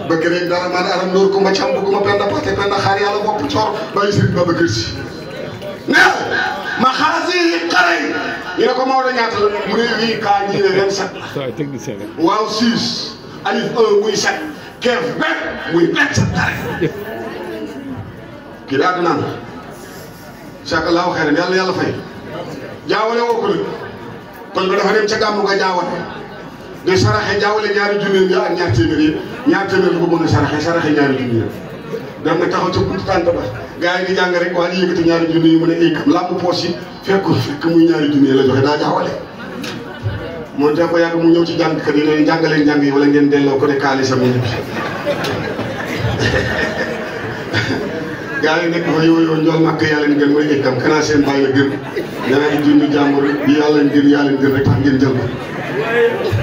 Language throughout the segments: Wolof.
bëgg rek dara man aram Ndour Kumba Cam bëgguma penda pate penda xaar yàlla bopp coor bàyyi Serigne Babacar Sy nee ma xaasi xare yi ñu ne ko Maodo ñaata la mu ne wii kaa ñii ne 27 la waaw 6 alif 1 muy 7 keef bet muy 27 xare kii daa dinaan chaque allahu xeyran yàlla fay jaawale woo ko nag kon ba dafa dem ca gàmmu nga jaawale de saraxe jaawale ñaari junneem ya ak ñaar téeméer lu ko mën a saraxe ñaari junneem dem na taxaw ca buntu tànt ba gars yi di jàng rek waa di yëkkati ñaari junne yi mu ne éykam làmb poos yi fekk muy ñaari junne la joxe daa jaawale moo tax ko yàgg mu ñëw ci jàngkat yi ne jàngaleen jàng yi wala ngeen delloo ko ne kaalisam mu ñibbi gars yi nekk fa yow njool màkk yàlla leen gën mooy éykam kanaa seen bàyyi la gën ñaari junne jàmbur yi yàlla leen gën rek tax ngeen jël ko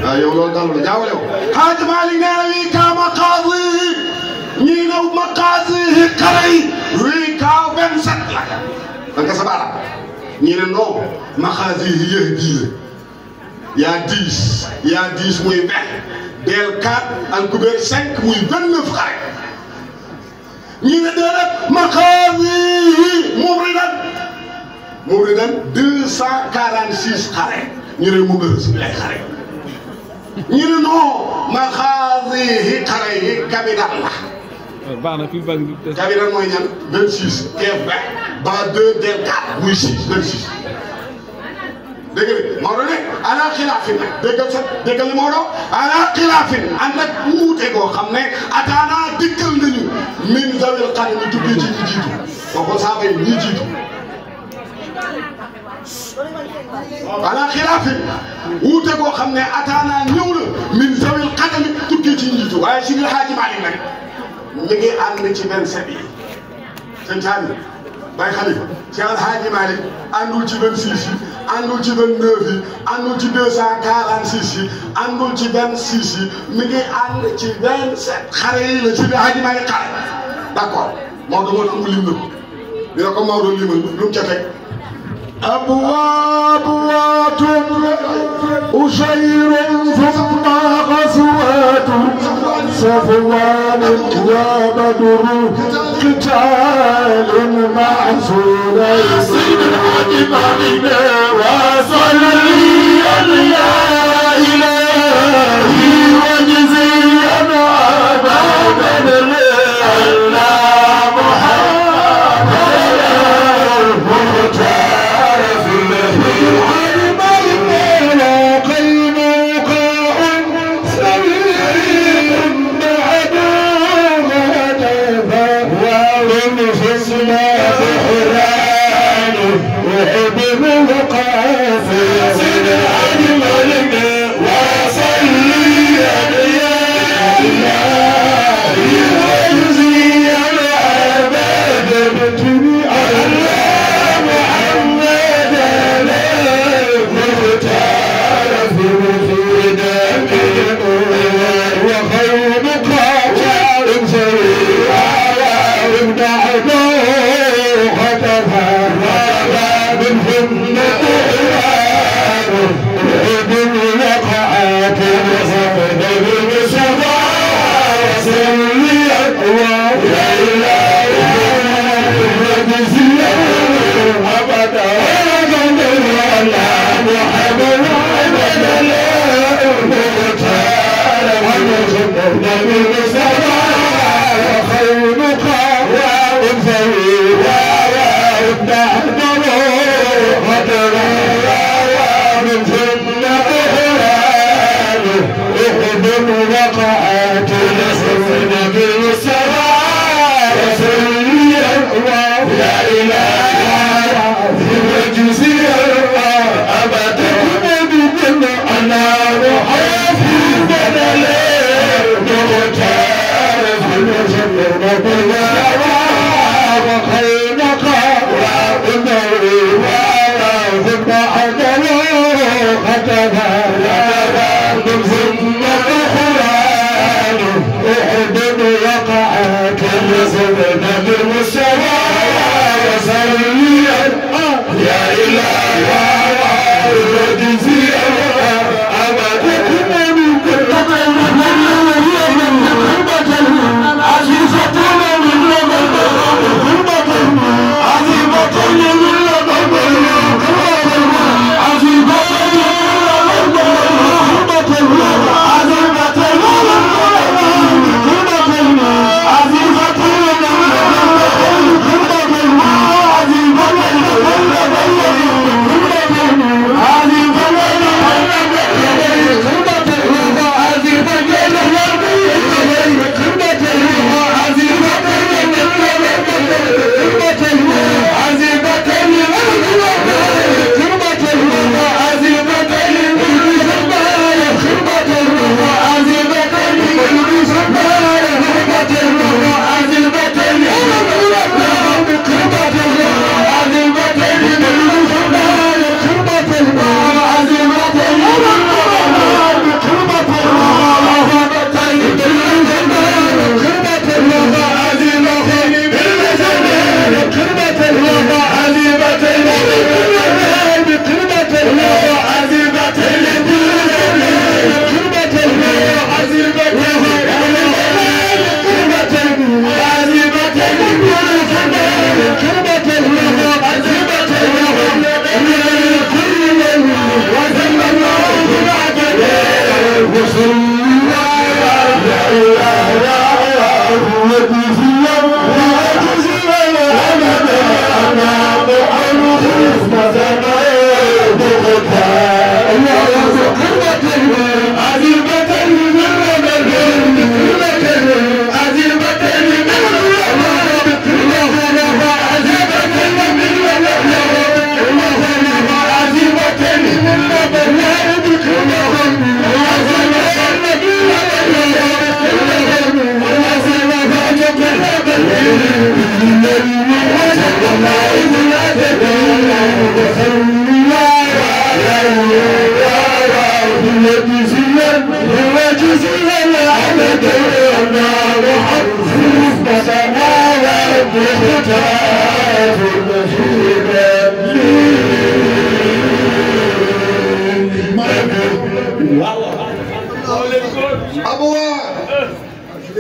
waaw yow loolu daal la jaawale ko Hadj Malick nee na wii kaama xaasi ñii naw maqaasi xare yi wii kaaw 27 la da nga sa baaraam ñii ne non maqaasi yi yëh dii la yaa 10 muy 20 del 4 alkubeer 5 muy 29 xare ñii ne déedéet maqaasi mumridan 246 xare ñu ne mu ngërës bi lay xare ñu ne non maqaasi xare yi kabidan la baax na fii bari kabiran mooy ñan 26 keef ba 2 del 4 muy 6 26 dégg nga Maodo ne ala xilaafin nag déggal li Maodo ala xilaafin ànd ak wuute goo xam ne ataana dikkal nañu min zawil xan ñu tuddee ci ñi jiitu waxoon saaba yi ñi jiitu ala xilaafin wuute goo xam ne ataana ñëw na min zawil xadami tuddee ci ñi jiitu waaye si Alhaaji Maalik nag ñu ngi ànd ci 27 yi sëñ Saali Baye Khalifa ci Alhaaji Malick àndul ci 26 yi àndul ci 29 yi àndul ci 246 yi àndul ci 26 yi mi ngi ànd ci 27 xare yi la ci Alhaaji Malick xare d'accord Maodo moo tax mu lim na ko dina ko Maodo limal lu mu ca teg أبواب أشير ثم غزوات صفوان وبدر قتال مع سليمان وصلي يا إلهي وجزيا عبادا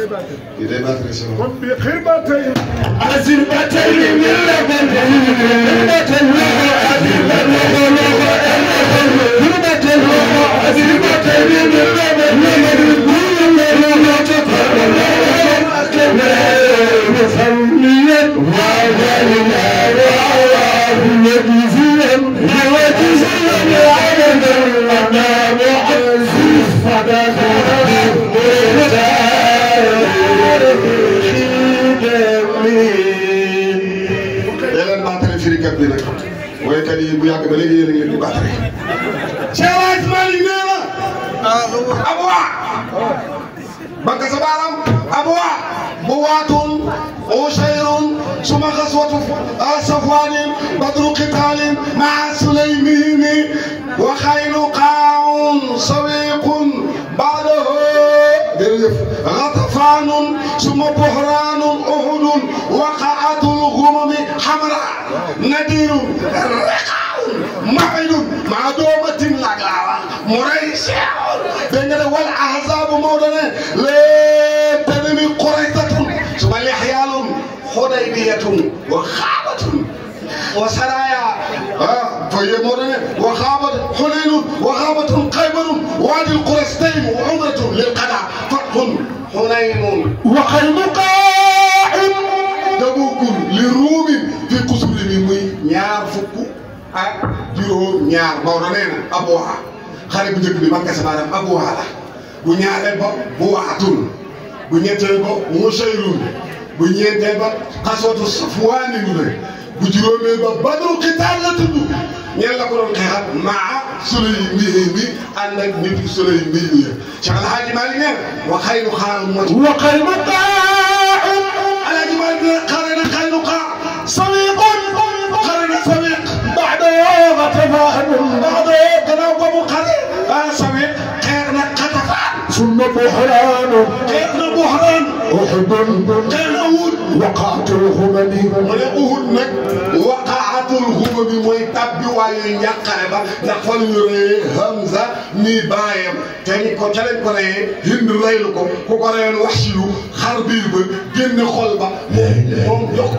day batterie si kon bi xirbatay azirbatay min labani woykat yi bu yàgg ba léegi yéen a ngi leen di batterie. Cheikh Malick nee na. Abwa. banque sa baaram. Abwa. buwaatun. ushayrun. suma xaswatu safwaanin. badru qitaalin. maa sulaymiini. wa xaynuqaa'un. sawiiqun. baadahu. jërëjëf. gatafaanun. suma buhraanun. uhudun. waqaatul gumami xamra. نذير رقاع معين مع دومة لقاوة مريشع بين والأحزاب مولانا لا تنمي قريطة ثم لحيال حديبية وخابة وسرايا فهي مولانا وخابة حنين وخابة قيبر وادي القرستين وعمرة للقضاء فتح حنين وخينقاع تبوك للروم في قصور muy ñaar fukk ak juróom ñaar Maodo nee na Abwa xale bu njëkk bi man kese maanaam Abwa la bu ñaareel ba Buwaatul bu ñetteel ba Musayrun bu ñeenteel ba xaswatu Safwaanin la bu juróomeel ba Badru Qitaal la tudd ñeen la ko doon xeexal maa Sulaymiini ànd ak nit Sulaymiini Cheikh El Hadji Malick nee na wa xaynuqaa wa xaynuqaa Alaaji Malick nee xare na xaynuqaa sawiiqun xare sawiiq بعده غطفان بعده gannaaw ba mu xare sawiiq xeex na Xatafaan ثم بحران xeex na Buhraan Uhud xeex na Uhud waqaatul Humami mu ne Uhud nag waqaatul Humami mooy tabbi waayu njàqare ba ndax fa la ñu reyee Hamza mi baayam te ni ko ca lañ ko reyee Hind reylu ko ku ko reyoon Wahshiyu xar biir ba génne xol ba moom jox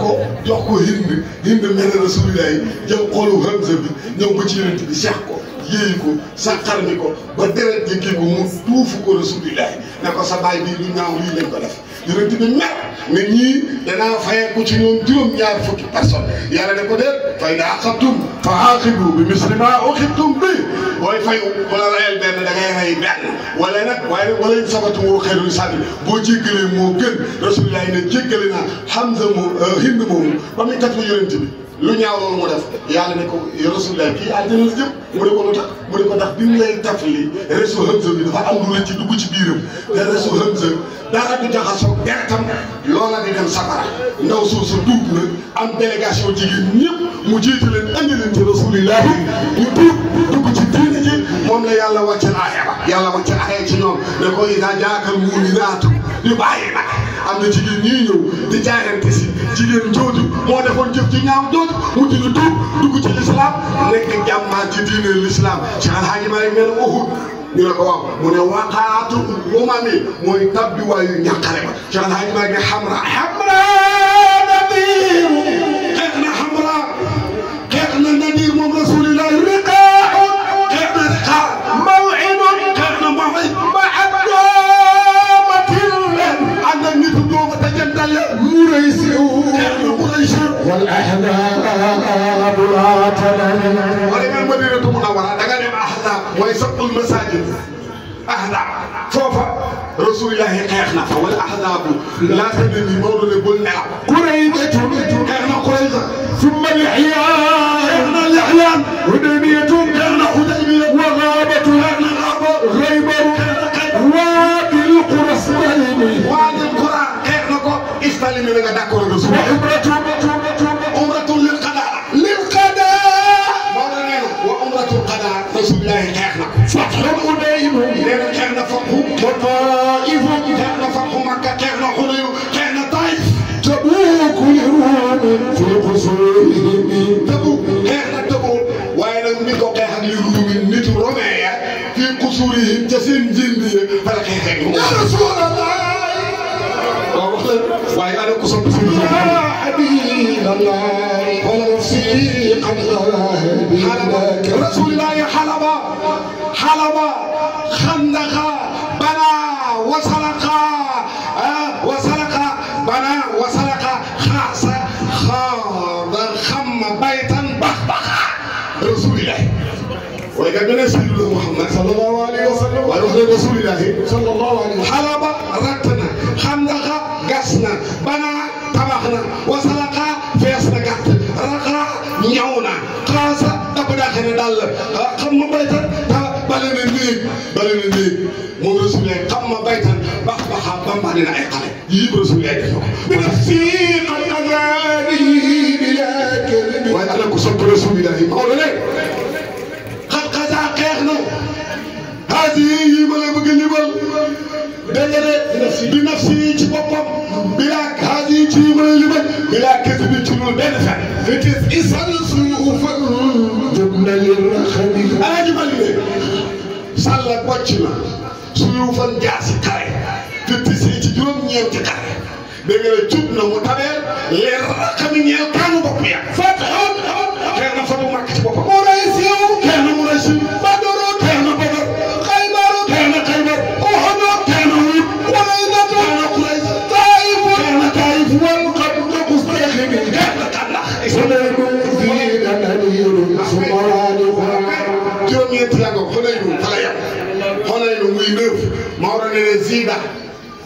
ko Hind mel Rasulullah jël xolu Hamza bi ñëw ba ci Yonent bi seex ko yéey ko saqar mi ko ba deret ji kii ko mu tuufu ko Rasulullah ne ko sa baay bii lu ñaaw lii lañ ko def Yonent bi mer ne ñii danaa fayeeku ci ñoom juróom-ñaar fukki personne yàlla ne ko déet fa in aqabtum fa aqibu bi misli ma uqibtum bi booy fayu ku la rayal benn da ngay rey benn wala nag wala ñu sabatu woo xeeru sànni boo jéggalee moo gën Rasulullah ne jéggale naa Hamza moom Hind moomu ba muy kat fa Yonent bi lu ñaaw loolu mu def yàlla ne ko Rasulullah kii àddina la jëm mu ne ko lu tax mu ne ko ndax bi mu lay tafli resu Hamza bi dafa am lu la ci dugg ci biiram te resu Hamza dara du jaxasoo deretam loola di dem safara ndaw suuf sa tuub na am délégation jigéen ñëpp mu jiite leen andi leen ci Rasulullah ñu tuub dugg ci diine ji moom la yàlla wàcce aaya ba yàlla wàcce aaya ci ñoom ne ko idaa jaakal mu'minaatu yu bàyyi nag am na jigéen ñii ñëw di jaayante si jigéen jooju moo defoon jëf ci ñaaw jooju mu di tuub dugg ci l'islam nekk jàmmaat ci diine l'islam Cheikh El Hadji Malick mel Uhud ñu ne ko waaw mu ne waqaatu umami mooy tabbi waayu ñàqare ba Cheikh El Hadji Malick ne xamra nadir xeex na xamra xeex na nadir moom Rasulullah riqaa xeex na riqaa maw'idun xeex na maw'id ànd ak nitu dooma te jantal Muraysi wal ahzaab laa tanal wala nga Madinatu Munawwara da nga dem ahzaab mooy sab'ul masaajid ahzaab foofa Rasulullah xeex na fa wal ahzaab laa tanal ni Maodo ne bul nelaw Qurayza xeex na Qurayza summa Lihyaan xeex na Lihyaan Hudaybiyatu xeex na Hudaybiya wa Ghaabatu xeex na Ghaaba Khaybar Waadil Qura xeex na ko istalimi la nga d'accord nga suuf umratul lil qadaa Maodo nee na wa umratul qadaa Rasulullah xeex na ko fathul Hudayn nee na xeex na fathu Taif xeex na fathu Makka xeex na Hunayn xeex na Taif Tabuk fi qusurihim Tabuk xeex na Tabuk waaye nag mi ko xeex ak li ruumi nitu romain ya fi qusurihim ca seen njënd ya fa la xeexee ya Rasulullah wax la waaye ana ko sopp suñu habiballah wala nafsi qad ghaib rasulillah halaba khandaqa bana wasalaqa bana wasalaqa khasa khada khamma baytan bahbaha rasulillah waaye kat beneen sayyidina Muhammad sallallahu alayhi wa sallam waaye wax na rasulillah sallallahu alayhi wa sallam halaba rattana khandaqa gasna bana tabaxna wasalaqa fees na gàtt raqa ñaw na xaasa dafa daaxee daal xam ma baytan bale na néeg moom rasulillah xam ma baytan bax baxa bamba dina ay xale yii rasulillah def ko bi nafsi qad azani bila kalbi waaye ana ko sopp rasulillah Maodo ne xasaa xeex na haasi yi ma la bëgg a libal dégg nga de bi nafsi ci boppam bilaa haasi ci yi ma la libal bilaa kese bi ci loolu benn fen fitis isal suufa jóg na leen raxami alaaji Mali ne sàlla bocc na suñu fan jaasi xare fitis yi ci juróom-ñeenti xare dégg nga jub na mu tabeel leer raxami ñeel kaanu bopp ya fataxoon xeex na fatu màkk ci boppam mu rey siiw xeex na mu rey siiw badoro xeex na badar xaybaru xeex na xaybar uxudu xeex na wut quraysatu xeex na qurays taayif xeex na taayif wal qad mustaxim xeex na xandax juróom-ñeenti yaa ko xonaynu fa la yem xonaynu muy neuf Maodo ne ne zida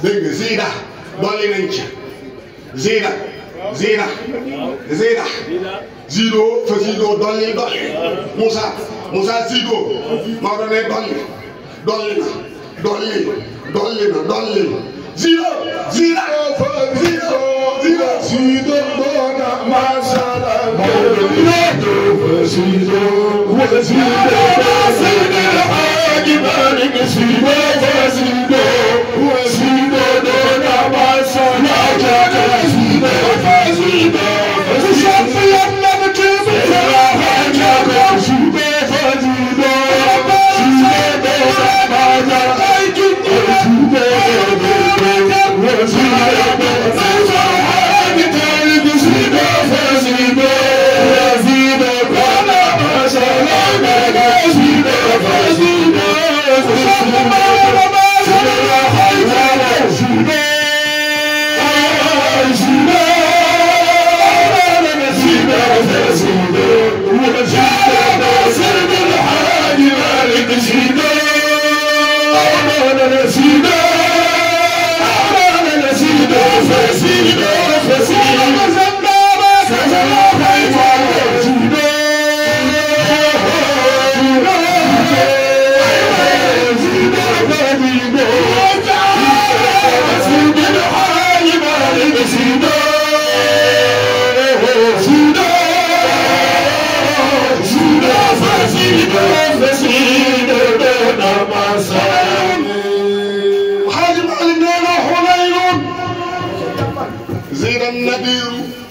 dégg nga zida dolli nañ ci zida zido fa zido dolli Moussa zido Maodo ne dolli zido doona masala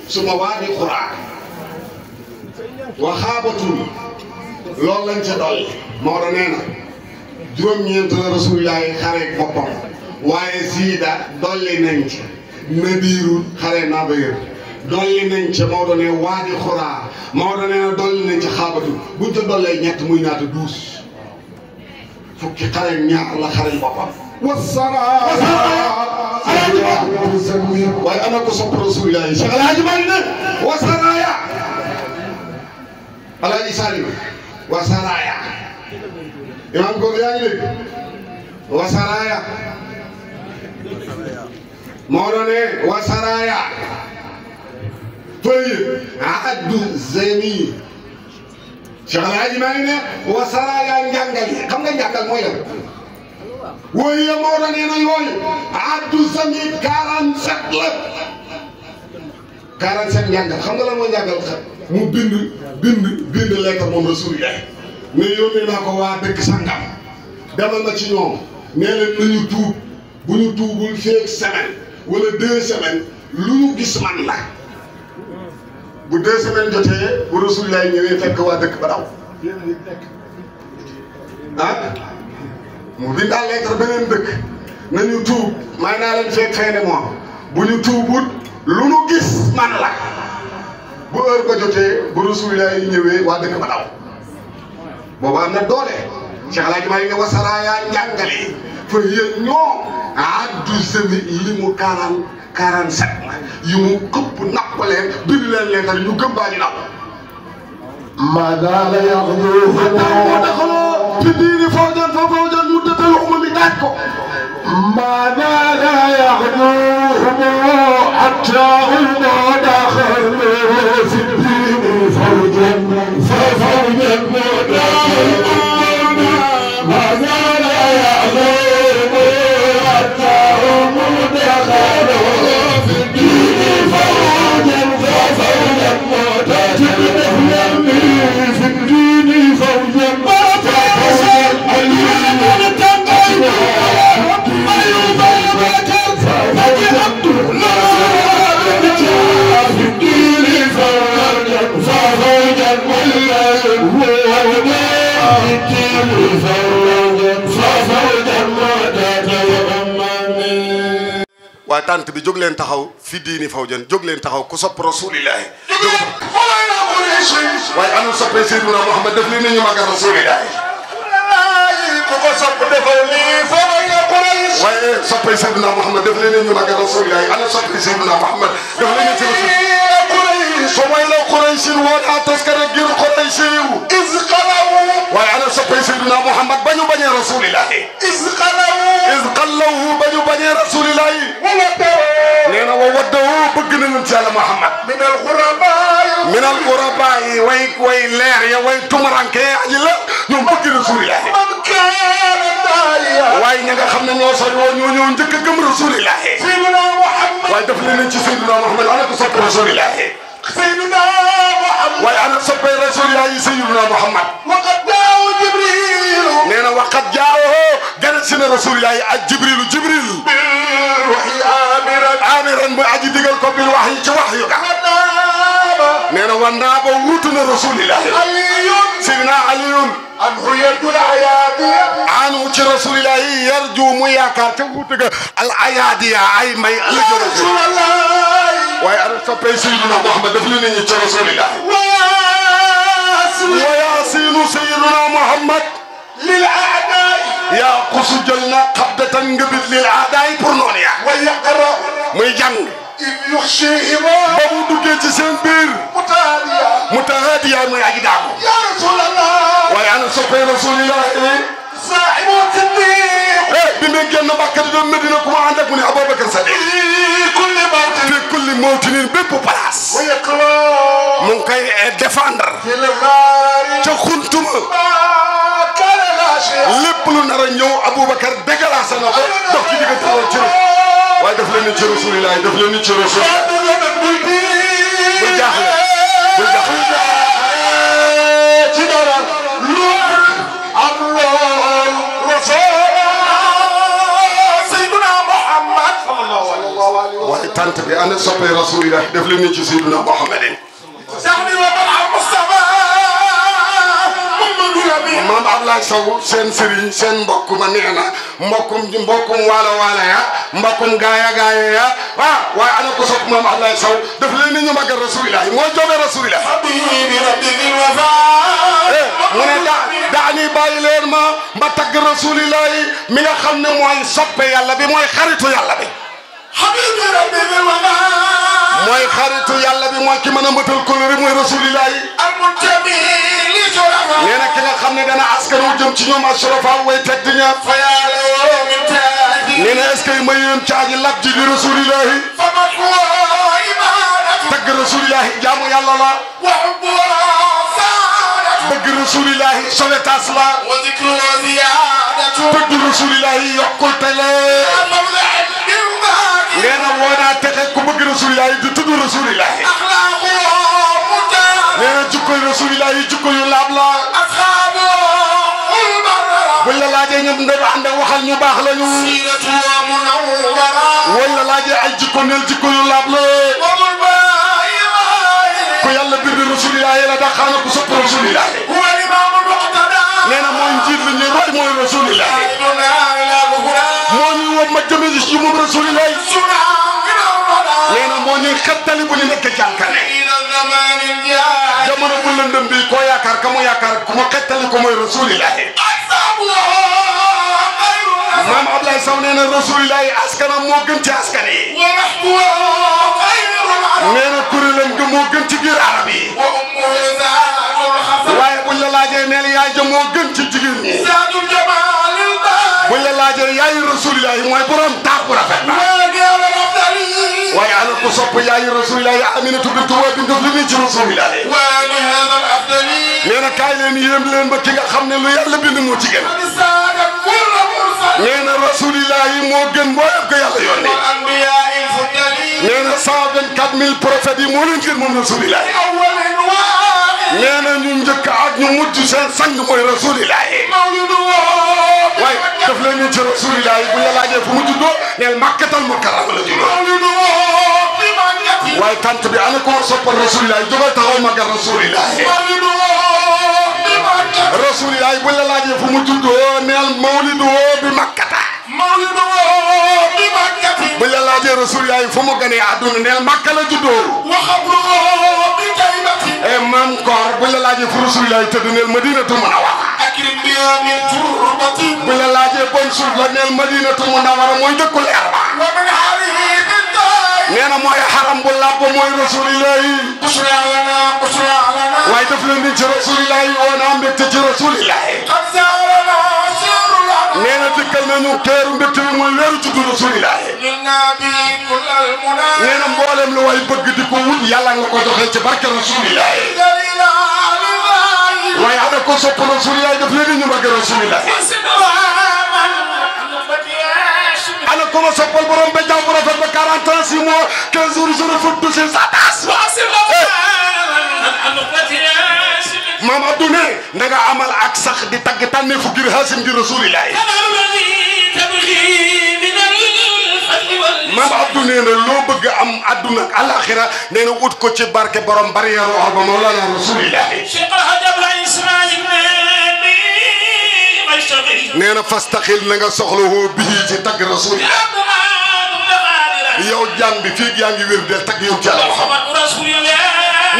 suma waadi Qur'an waxaabatul loolu lañ ca dolli Maodo nee na juróom-ñeent la Rasulullah xare boppam waaye ziida dolli nañ ca nadiirul xare Nadir dolli nañ ca Maodo ne waadi Qur'an Maodo nee na dolli nañ ca xaabatul buñ ca dollee ñett muy ñaata 12 fukki xare ñaar la xare boppam. waaye ana ko sopp Rasulullah Cheikh El Hadj Malick ne wasaraaya Alaaji Salim wasaraaya imam góor yaa ngi dégg wasaraaya Maodo ne wasaraaya fëy addu zemi Cheikh El Hadj Malick ne wasaraaya njàngal yi xam nga njàngal mooy lan woy ya Maodo nee na yooyu addu zemi 47 la 47 njàngal xam nga lan mooy njàngal mu bind lettre moom Rasulullah ne yónnee naa ko waa dëkk sangam demal na ci ñoom nee leen nañu tuub bu ñu tuubul feeg semaine wala 2 semaines lu ñu gis man la bu 2 semaines jotee bu Rasulullah ñëwee fekk waa dëkk ba daw ah mu bindaal lettre beneen dëkk nañu tuub may naa leen feeg fin de mois bu ñu tuubut lu nu gis man la bu heure ba jotee bu Rasulullah yi ñëwee waa dëkk ba daw booba am na doole Cheikh El Hadj Malick ne wasaraaya njàngale fa yéen ñoo addu semi li mu 47 yu mu këpp nappaleen bind leen leetar ñu gëm baa ñu napp ماذا لا يغدوه دخلوا في الدين فوجا ففوجا مدة الأمم داكو ماذا لا يغدوه حتى هم دخلوا في الدين فوجا ففوجا ماذا لا يغدوه حتى هم دخلوا في الدين فوجا ففوجا في الدين فوجا waa tant bi jóg leen taxaw fi diini fawjan jóg leen taxaw ku sopp rasulillahi waaye anu soppe Seydina Muhammad def li ñu magal rasulillahi ku ko sopp defal lii waaye soppe Seydina Muhammad def li ñu magal rasulillahi anu soppe Seydina Muhammad def li ñu ci rasulillahi so way la Quraysh wala taskara gir Quraysh iz qalaw waaye anu soppe Seydina Muhammad bañu bañee rasulillahi iz qalaw bañu bañee rasulillahi nee na wa waddahu bëgg nañu ci Yàlla Muhammad min al ghuraba way leer ya way tumaranke aji la ñoom bëgg rasulillahi waaye ña nga xam ne ñoo sori woon ñoo ñëw njëkk a gëm rasulillahi waaye daf leen ci Seydina Muhammad ana ko sopp rasulillahi waaye ana soppe rasulillahi Seydina Muhammad nee na waqad jaawo gana si na rasulillahi ak jibril amiran bu aji digal ko bil wahyi ci wahyu ga nee na wandaa ba wuutu na rasulillahi Seydina Aliyun anu ci rasulillahi yarju mu yaakaar te wuutu ga al ayaadiya ay may ëllëg waaye ana soppe Seydina Muhammad daf li nañu ci rasulillahi wa yaasiinu Seydina Muhammad lil a'daay yaa xusu jël na xabdatan ngëbit lil a'daay pour noonu yaa wa yaqra muy jàng ba mu duggee ci seen biir mutahaadiya muy aji daagu ya rasulallah waaye ana soppe rasulillahi saahibu siddiq bi muy génn Makka di dem Medina ku ma ànd ak mu ne Abubakar Sadiq fi kulli mawtinin bépp place mu ngi koy défendre ca xuntuma lépp lu nar a ñëw Aboubacar dégalase na ko dox ci diggante woon ci waaye daf leen ni ci rasulillahi daf leen ni ci rasulillahi bul jaaxle bul jaaxle ci dara lu am lool rasul Seydina Muhammad sallallahu alayhi wa waaye tant bi ana soppe rasulillahi daf leen ni ci Seydina Muhammadin maam Ablaye Sow seen sëriñ seen mbokk ma nee na mbokkum waala ya mbokkum gaaya ya waaye ana ko sopp maam Ablaye Sow daf leen ni ñu magal rasulillahi moo joobee rasulillahi mu ne daani bàyyi leen ma tagg rasulillahi mi nga xam ne mooy soppe yàlla bi mooy xaritu yàlla bi mooy xaritu yàlla bi mooy ki mën a mëtal kóllëre mooy rasulillahi nee na ki nga xam ne dana askan wu jëm ci ñoom asrafa way tedd ña nee na est-ce que ma yéem caaji lab ji di rasulillahi tagg rasulillahi jaamu yàlla la bëgg rasulillahi sowetas la bëgg rasulillahi yokkute la nee na woo naa texe ku bëgg rasulillahi di tudd rasulillahi nee na jukkoy rasulillahi jukko yu laab la buñ la laajee ñoom ndem ànd ak waxal ñu baax lañu woñ la laajee ay jikko neel jikko yu laab la ku yàlla bind rasulillahi la daxaana ku sopp rasulillahi nee na mooy njiit li ñu roy mooy rasulillahi moo ñu woo ma jëme ci moom rasulillahi moo ñuy xettali bu ñu nekk jànkane jamono bu lëndëm bi koo yaakaar ka mu yaakaar ku mu xettali ko mooy rasulillahi maam Ablaye Sow nee na rasulillahi askanam moo gën ci askan yi nee na kuréelam ga moo gën ci biir arab yi waaye buñ la laajee neel yaay ja moo gën ci jigéen ñi buñ la laajee yaayu rasulillahi mooy borom taar bu rafet ba waaye ana ko sopp yaayu rasulillahi Aminatu bintu Wahb def li nii ci rasulillahi nee na kaay leen yéem leen ba ki nga xam ne lu yàlla bind moo ci gën nee na rasulillahi moo gën mboolem ko yàlla yónni nee na 124 000 prophètes yi moo leen gën moom rasulillahi nee na ñu njëkk ak ñu mujj seen sang mooy rasulillahi waaye daf leen ñu ci rasulillahi bu la laajee fu mu juddoo neel Makkatal Mukarrama la juddoo waaye tant bi ana ko soppal rasulillahi jógal taxaw magal rasulillahi rasulillahi bu la laajee fu mu juddoo neel mawlidu bi Makkata bu la laajee rasulillahi fu mu ganee àdduna neel Makka la juddoo maam koor bu la laajee fu rasulillahi tëdd neel Madinatul Munawwara bu la laajee bon suuf la neel Madinatul Munawwara mooy dëkku leer ba nee na mooy xaram bu làbb mooy rasulillahi waaye daf leen di ci rasulillahi woon am mbégte ci rasulillahi nee na dikkal nañu keeru mbégte bi mooy weeru juddu rasulillahi nee na mboolem lu way bëgg di ko wut yàlla nga ko joxe ci barke rasulillahi waaye ana ko sopp rasulillahi daf leen di ñu bëgg rasulillahi ana ko ma soppal borom ba jàmm bu rafet ba 40 ans 6 mois 15 jours je refus toucher sa tasse maam Abdou ne da nga amal ak sax di tagg tànnee fu ngir Haasim di rasulillahi maam Abdou nee na loo bëgg am adduna ak alaxira nee na ut ko ci barke borom barrière or ba Mawlana rasulillahi nee na fastaxil na nga soxla woo bii ci tagg rasulillahi yow jàng bi fii yaa ngi wér del tagg yow ci Yàlla Muhammad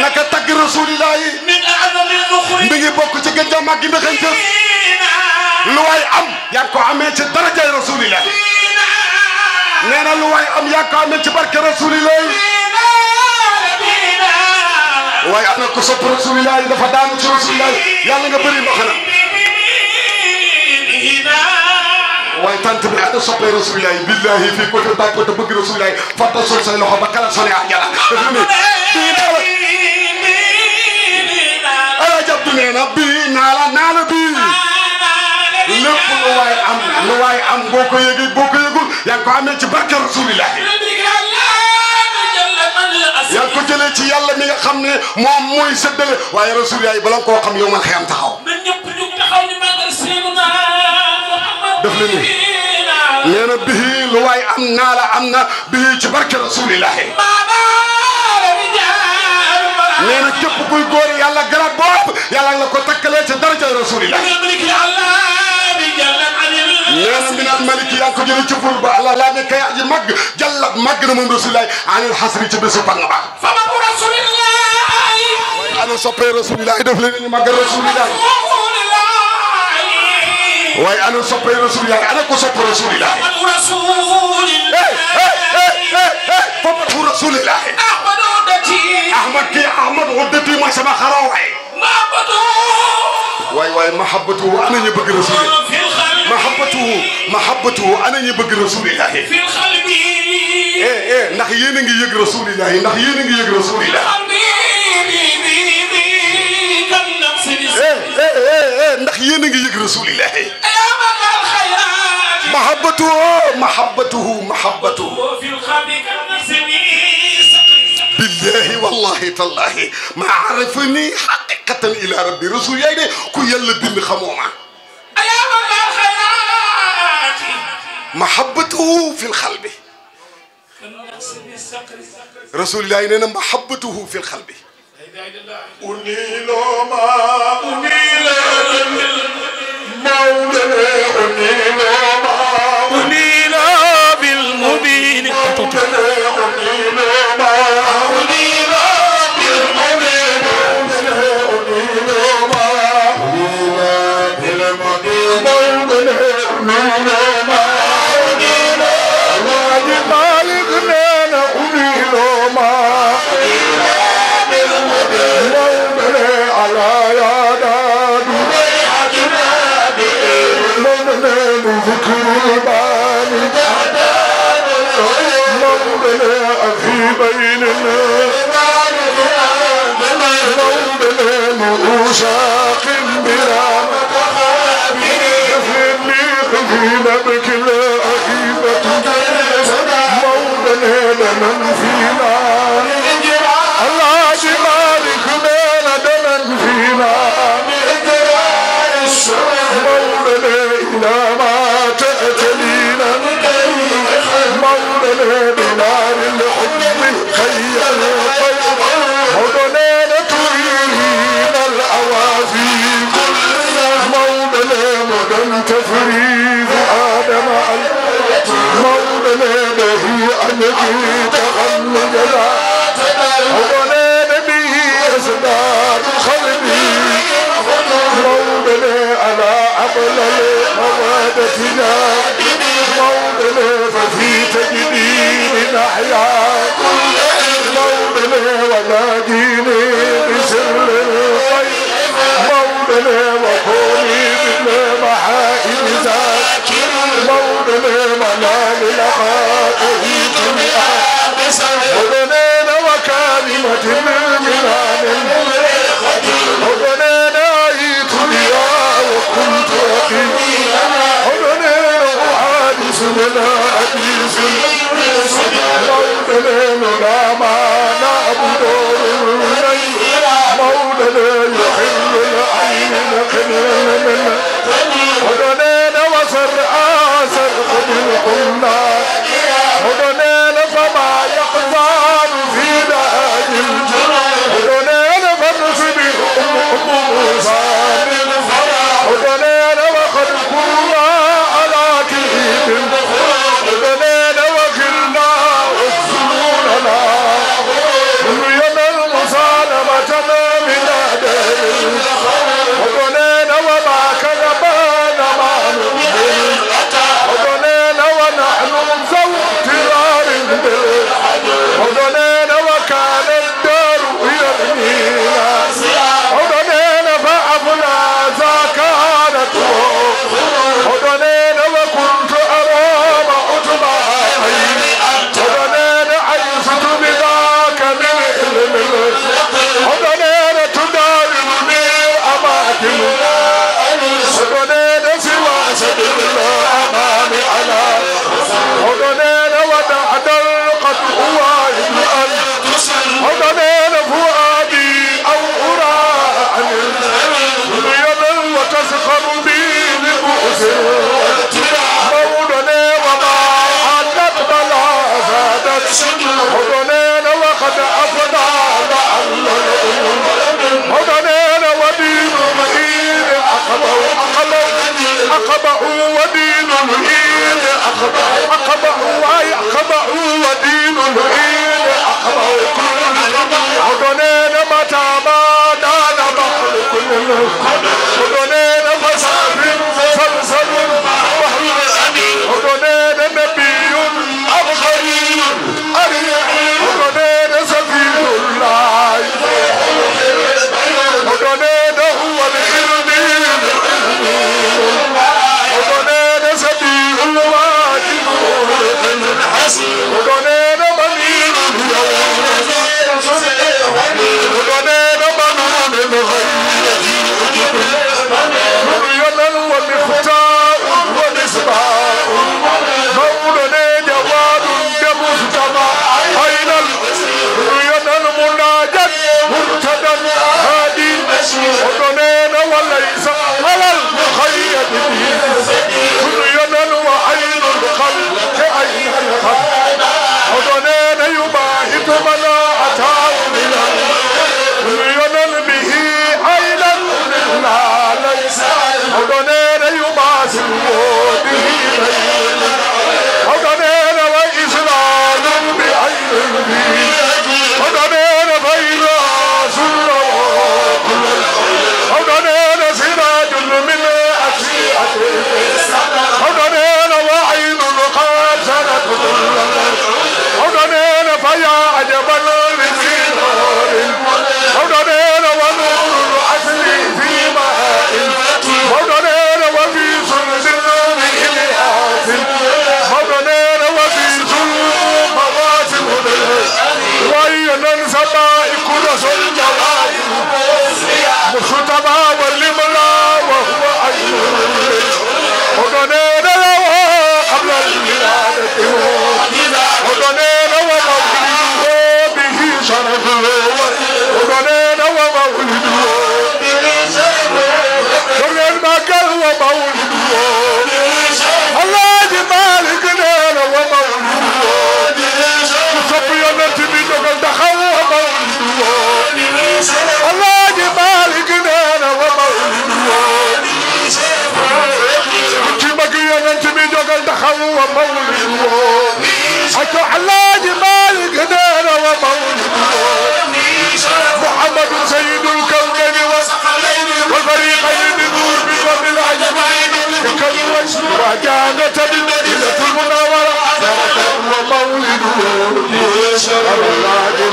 naka tagg rasulillahi mi ngi bokk ci gën jàmm ak gi ndaxante lu waay am yaa ngi ko amee ci darajay rasulillahi nee na lu waay am yaa ngi ko amee ci barke rasulillahi waaye ana ko sopp rasulillahi dafa daanu ci rasulillahi yàlla nga bëri mbaxana waaye tant bi ana soppee rasulillahi billahi fii côté ba côté bëgg rasulillahi fàtta sol say loxo ba kala sone àjjana dafa ne ala jabdu nee na bii naa la bii lépp lu waay am boo ko yëgee boo ko yëgul yaa ngi ko amee ci barke rasulillahi yaa ngi ko jëlee ci yàlla mi nga xam ne moom mooy séddale waaye rasulillahi bala nga koo xam yow man xëyam taxaw daf la ni nee na bii lu waay am naa la am na bii ci barke rasulillahi nee na képp kuy góor yàlla garab bopp yàlla nga ko takkalee ci daraja rasulillahi nee na minal maliki yaa ngi ko jëlee ci bul ba Allah laa ne kay aji màgg jàllat màgg na moom rasulillahi anil xasri ci bésu bang ba waaye ana soppee rasulillahi daf leen ñu màgg rasulillahi waaye ana soppee rasulillahi ana ko sopp rasulillahi foofu rasulillahi ahmad kii ahmad waddati mooy sama xaroo waay mahabbatuhu ana ñu bëgg rasulillahi mahabbatuhu ana ñu bëgg rasulillahi ndax yéen a ngi yëg rasulillahi ndax yéen a ngi yëg rasulillahi ndax yéen a ngi yëg rasulillahi mahabbatuhu billahi wallahi tallahi ma arafani haqiqatan ila rabbi rasul yaay de ku yàlla bind xamoo ma mahabbatuhu fi lxalbi rasulillahi nee na mahabbatuhu fi lxalbi أنيل بالمبين مولانا في بيننا مولانا مؤشاق بلا في نبك الأهيبة مولانا لمن فينا الله جمالك بين دمن فينا مولانا إلى ما تأتلينا مولانا بنار الحب خير مولانا ترينا الأوافي مولانا مدن تفريد آدم مولانا به أنك تغمدنا مولانا به أسدار قلبي مولانا على أقل موادتنا مولانا ففي تجديد نحيا مولانا ولا ديني بسر الخير مولانا وكوني بالمحائم ذاكر مولانا منال لقائه مولانا وكلمة المنان مولانا عيت بها وكنت أقيم مولانا أحادث ولا أديس مولانا لا ما نعبد مولانا يحل العين قلنا مولانا وصر آسر بالقلنا مولانا فما يقضان في داج مولانا فنصب موسى مولانا وقد كنا على كليب مولانا وكلنا وسنوننا دنيا المسالمة من أدل مولانا وما كذبنا ما نؤمن مولانا ونحن ذو اغترار مولانا وكان الدار يبنينا مولانا فأبنا زكانته مولانا وكنت أرام أتبع مولانا عيست بذاك من علم مولانا تدارني أماكن مولانا سوى سبيل الأمان على مولانا ودعت القتل واحد مولانا فؤادي أو أرى عن دنيا وتسخر بي لبؤس مولانا وما حلت بلا زادت مولانا وقد أفضى لعل مولانا ودين الإيد أقبعوا ودين الإيد أقبعوا ودين الإيد مولانا متى ما دان بحر كل مولانا فسافر سلسل بحر مولانا نبي أبخري مولانا سفير الله مولانا هو الإرمين مولانا سبيل الواجب مولانا منير اليوم مولانا منون الغيب مرينا ومختار ومصباح مولانا جواد كمصطفى أين مرينا المناجد مرتدى هادي مولانا وليس على المخيد مرينا وعين الخلق أين الخلق مولانا يباهت مناعته مرينا به عينا لا ليس مولانا يباسل به مولانا وإسلام بعين به مولانا فإذا سر مولانا سراج من أشياء مولانا وعين قد سنت مولانا فيا عجبا لذي نور مولانا ونور الأصل في ماء مولانا وفي سلسل من إلياس مولانا وفي سلسل مغاس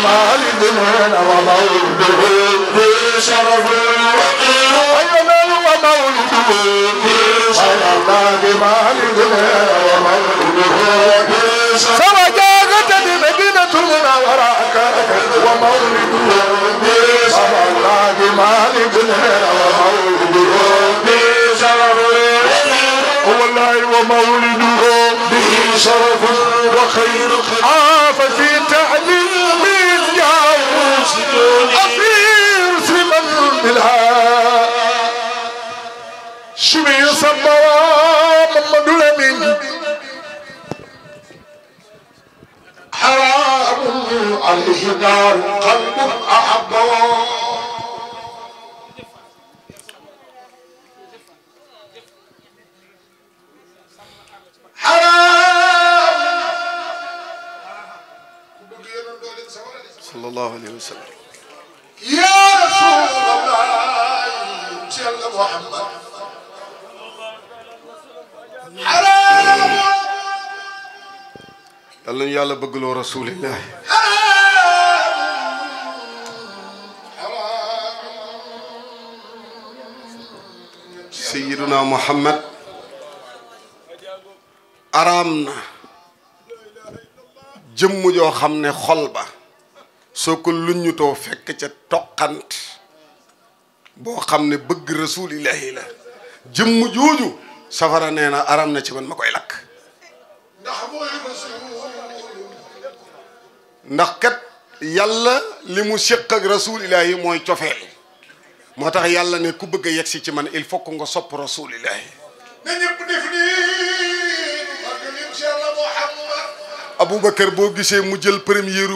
مالدنا ومولده بشرف أينا ومولده بشرف مالدنا ومولده سوى جاغت المدينة المنورة ومولده بشرف مالدنا ومولده بشرف والله ومولده به شرف وخير ففي تعليم الجاوز أصير سمن بالها شمي صبوا محمد الأمين حرام عليه نار قلب أحبه صلى الله عليه وسلم يا رسول الله صلى محمد حرام يلا يلا بقولوا رسول الله سيدنا محمد أرامنا jëmm joo xam ne xol ba soo ko luññutoo fekk ca toqant boo xam ne bëgg rasulillahi la jëmm jooju safara nee na aram na ci man ma koy lakk ndax kat yàlla li mu séq ak rasulillahi mooy cofeel moo tax yàlla ne ku bëgg a yegsi ci man il faut que nga sopp rasulillahi na ñëpp def Aboubacar boo gisee mu jël première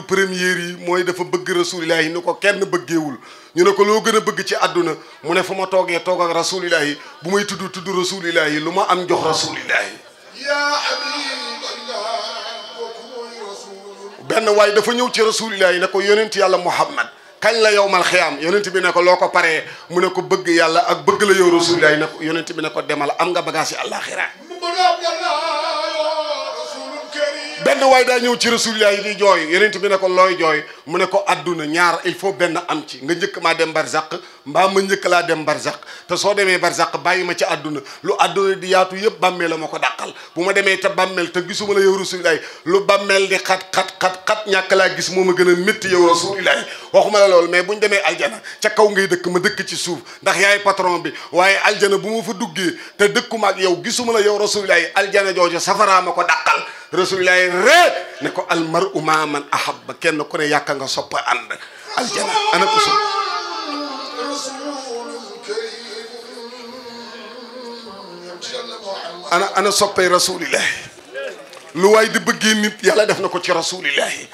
yi mooy dafa bëgg rasulillahi ni ko kenn bëggeewul ñu ne ko loo gën a bëgg ci àdduna mu ne fu ma toogee toog ak rasulillahi bu may tudd rasulillahi lu ma am jox rasulillahi yaa habiballah benn waay dafa ñëw ci rasulillahi ne ko yonent yàlla Muhammad kañ la yowmal xiyaam yonent bi ne ko loo ko paree mu ne ko bëgg yàlla ak bëgg la yow rasulillahi ne ko yonent bi ne ko demal am nga bagage yi àllaaxira benn waay daa ñëw ci rasulillahi di jooy yonent bi ne ko looy jooy mu ne ko adduna ñaar il faut benn am ci nga njëkk maa dem barzaq mbaa ma njëkk laa dem barzaq te soo demee barzaq bàyyi ma ci adduna lu adduna di yaatu yëpp bàmmeel la ma ko dàqal bu ma demee te bàmmeel te gisuma la yow rasulillahi lu bàmmeel di xat ñàkk laa gis moo ma gën a métti yow rasulillahi waxuma la loolu mais buñ demee aljana ca kaw ngay dëkk ma dëkk ci suuf ndax yaay patron bi waaye aljana bu ma fa duggee te dëkkuma ak yow gisuma la yow rasulillahi aljana jooju safaraa ma ko dàqal rasulillahi ree ne ko almaru maa man ahabba kenn ku ne yàkka nga soppa ànd aljana ana ko sopp ana soppay rasulillahi lu waay di bëggee nit yàlla def na ko ci rasulillahi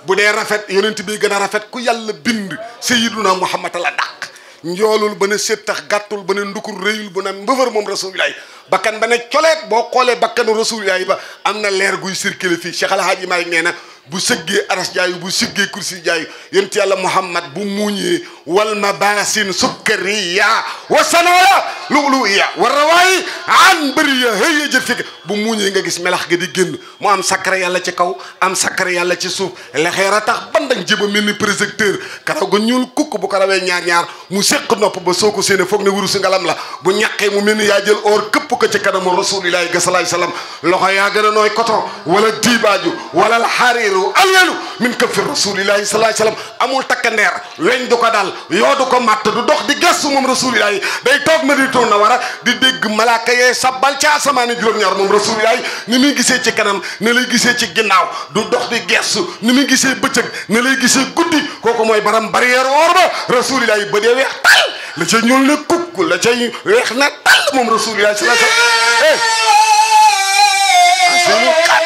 bu dee rafet yonent bi gën a rafet ku yàlla bind sayyiduna Muhammad la dàq njoolul ba ne séttax gàttul ba ne ndukur réyul bu ne mbëfër moom rasulillahi bakkan ba ne coleet boo xoolee bakkanu rasulillahi ba am na leer guy circulé fii Cheikh Alhaaji Maalik nee na bu sëggee aras jaayu bu sëggee kursi jaayu yonent yàlla Muhammad bu muuñee wal mabasin sukkariya wa sanaya lu'lu'iya wa rawaayi an bëriya hëya jët fekk bu muuñee nga gis melax ga di génn mu am sakara yàlla ci kaw am sakara yàlla ci suuf lexeer a tax bandañ jëba mel ni projecteur karaw ga ñuul kukk bu ko rawee ñaar mu séq nopp ba soo ko séene foog ne wurusi ngalam la bu ñaqee mu mel ni yaa jël or këpp ko ci kanamu rasulillahi ga salaay salaam loxo yaa gën a nooy coton wala diibaaju wala alxariiru alyanu min kaffi rasulillahi salaay salaam amul takkandeer weñ du ko dal yoo du ko matt du dox di gëstu moom rasulillahi day toog Madinatul Munawwara di dégg malaaka yee sabbal ca asamaani juróom-ñaar moom rasulillahi ni muy gisee ci kanam ne lay gisee ci ginnaaw du dox di gëstu ni muy gisee bëccëg ne lay gisee guddi kooku mooy baram barrière or ba rasulillahi ba dee weex tal la ca ñuul ne kukk la cay weex na tal moom rasulillahi salaay salaam aseylu kat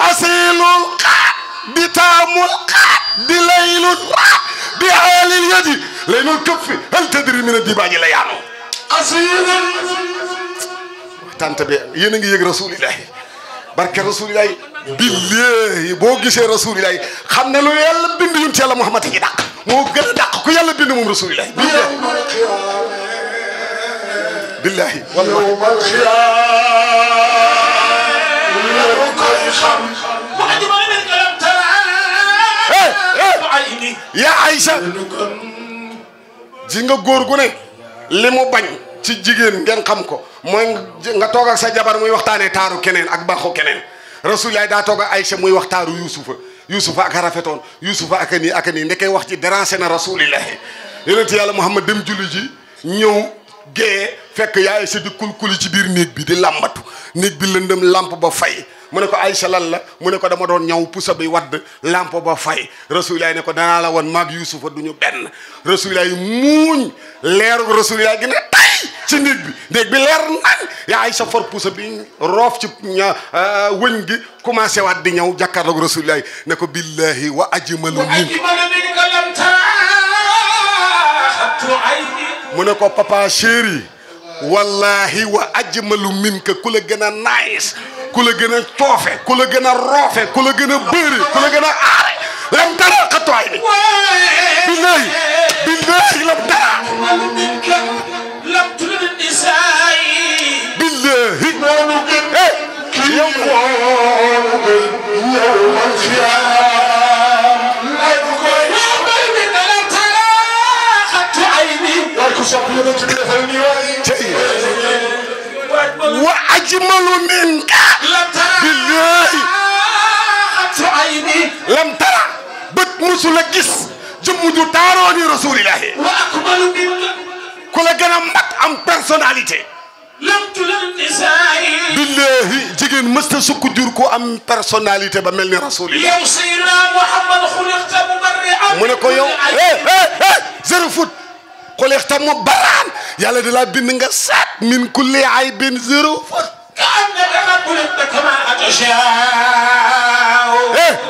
aseylul kat di taamul kat di laylul rat di aalil yadi laylul këffi hal tadri min dibaaji la yaanu aseylu tante bi yéen a ngi yëg rasulillahi barke rasulillahi billahi boo gisee rasulillahi xam ne lu yàlla bind yonent yàlla Muhammad yi dàq moo gën a dàq ku yàlla bind moom rasulillahi billahi billahi wallahi ya Aïcha ji nga góor gu ne li mu bañ ci jigéen ngeen xam ko mooy nga toog ak sa jabar muy waxtaanee taaru keneen ak baaxu keneen Rasulullah daa toog ak Aïcha muy wax taaru Yuusufa ak a rafetoon Yuusufa ak a nii ndekee wax ci déranger na Rasulullah yonent yàlla Muhammad dem julli ji ñëw gée fekk yaa Aïcha di kulkuli ci biir néeg bi di làmbatu néeg bi lëndëm lampe ba fay mu ne ko Aïcha lan la mu ne ko dama doon ñaw pusa bi wadd lampe ba fay Rasulullah ne ko danaa la woon maag Yuusufa du ñu benn Rasulullah yi muuñ leeru Rasulullah gi ne tay ci néeg bi leer nañ yaa Aïcha for pusa bi roof ci wëñ gi commencé waat di ñëw jàkkaarloog Rasulullah ne ko billahi wa ajmalu min mu ne ko papa chéri wallahi wa ajmalu minka ku la gën a nice ku la gën a toofe ku la gën a roofe ku la gën a bëri ku la gën a aare lam tara xatuwaay bi billahi lam tara billahi yow wa ajmalu minka billahi lam tara bët musula gis jëmm ju taaroo ni Rasulillahi ku la gën a mat am personnalité billahi jigéen mësta sukk jur ko am personnalité ba mel ni Rasulillah mu ne ko yow zéro foot xulixta mu baraan yàlla da laa bind nga saat min kulli aybin zéro foot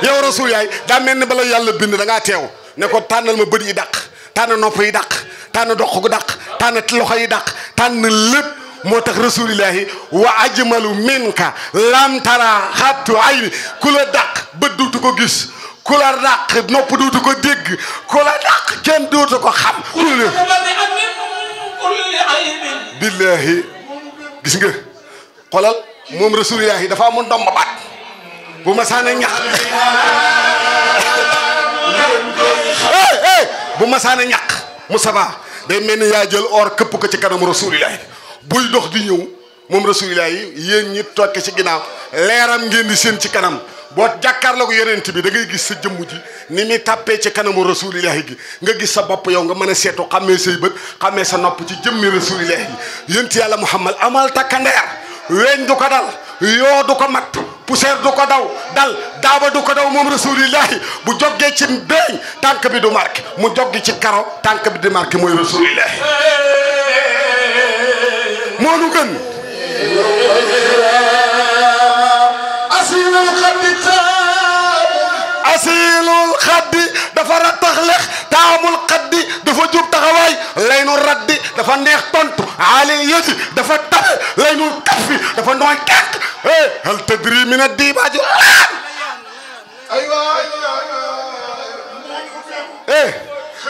yow Rasul yaay daa mel ni bala yàlla bind da ngaa teew ne ko tànnal ma bët yi dàq tànn nopp yi dàq tànn dox gu dàq tànn loxo yi dàq tànn lépp moo tax Rasulillahi wa ajmalu minka lam tara xattu ayni ku la dàq bët duutu ko gis ku la dàq nopp duutu ko dégg ku la dàq kenn duutu ko xam billahi gis nga xolal moom Rasulillahi dafa amoon ndomba baat bu ma saane ñax bu ma saane ñaq Moustapha day mel ni yaa jël or këpp ko ci kanam Rasulillahi buy dox di ñëw moom Rasulillahi yéen ñi tokk ci ginnaaw leeram ngeen di seen ci kanam boo jàkkaarloo ko yonent bi da ngay gis sa jëmm ji ni muy tàppee ci kanamu Rasulillahi gi nga gis sa bopp yow nga mën a seetu xammee say bët xammee sa nopp ci jëmmi Rasulillahi gi yonent yàlla Muhammad amal takkandeer weñ du ko dal yoo du ko mat poussière du ko dal daaba du ko daw moom Rasulillahi bu joggee ci beeñ tànk bi du marqué mu joggi ci karo tànk bi di marqué mooy Rasulillahi moo nu gën asilul xaddi dafa rattax lex taamul xaddi dafa jub taxawaay laynu raddi dafa neex tontu ali yëdi dafa tabe laynul kaffi dafa nooy kekk hal tadri min addibaaju laan aywa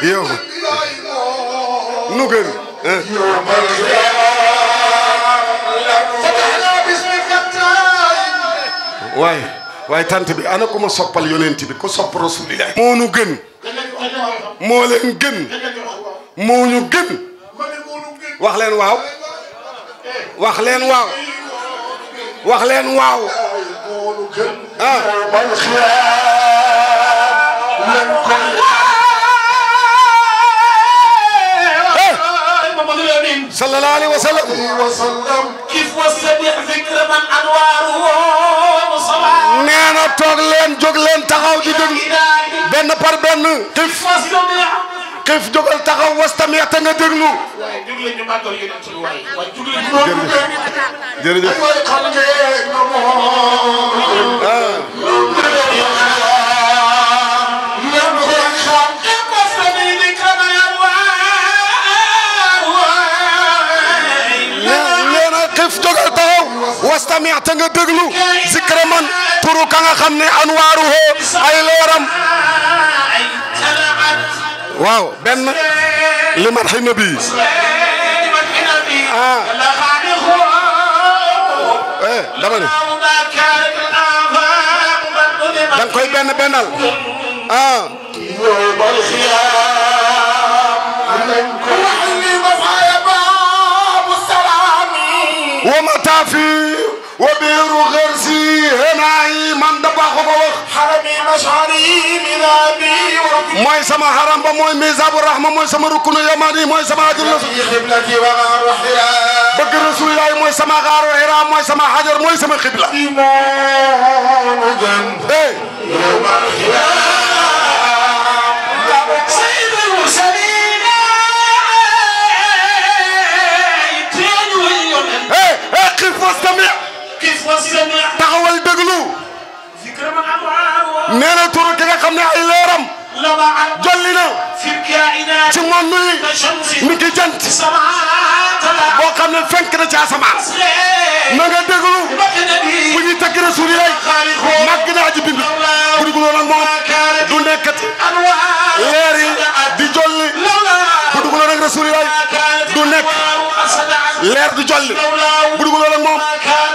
yow nu gën waaye tant bi ana ko ma soppal yonent bi ko sopp Rasulillah moo nu gën moo leen gën moo ñu gën wax leen waaw wax leen waaw wax leen waaw ah sallallahu alayhi wa sallam kif wasabi zikra man anwaruhu nee na toog leen jóg leen taxaw di déglu benn par benn xiif jógal taxaw wastami te nga déglu jërëjëf jógal taxaw wastami te nga déglu zikra man turu ka nga xam ne anwaaruhu ay leeram waaw benn li madhi nabi dama ne da nga koy benn bennal ah ومتى في وبير غرسي هناي من دباخ بوخ حرمي مشعري مذابي موي سما حرم با موي ميزاب الرحمه موي سما ركن يماني موي سما حجر قبلتي وغار وحياه بغ رسول الله موي سما غار وحياه موي سما حجر موي سما قبله إمام جنب يوم الخيام سيد المرسلين قف واستمع كيف واستمع taxawal déglu ذكر من أموال nee na turu ki nga xam ne ay leeram لمع jolli na في الكائنات ci moom mi ki jant سماعات boo xam ne fenk na ci asamaan na nga déglu bu ñuy tagg Rasulillah màgg naa ji bind bu dugg loolu ak moom du nekkati leer yi di jolli bu dugg loolu ak Rasulillah du nekk leer di jolli bu dugg loolu ak moom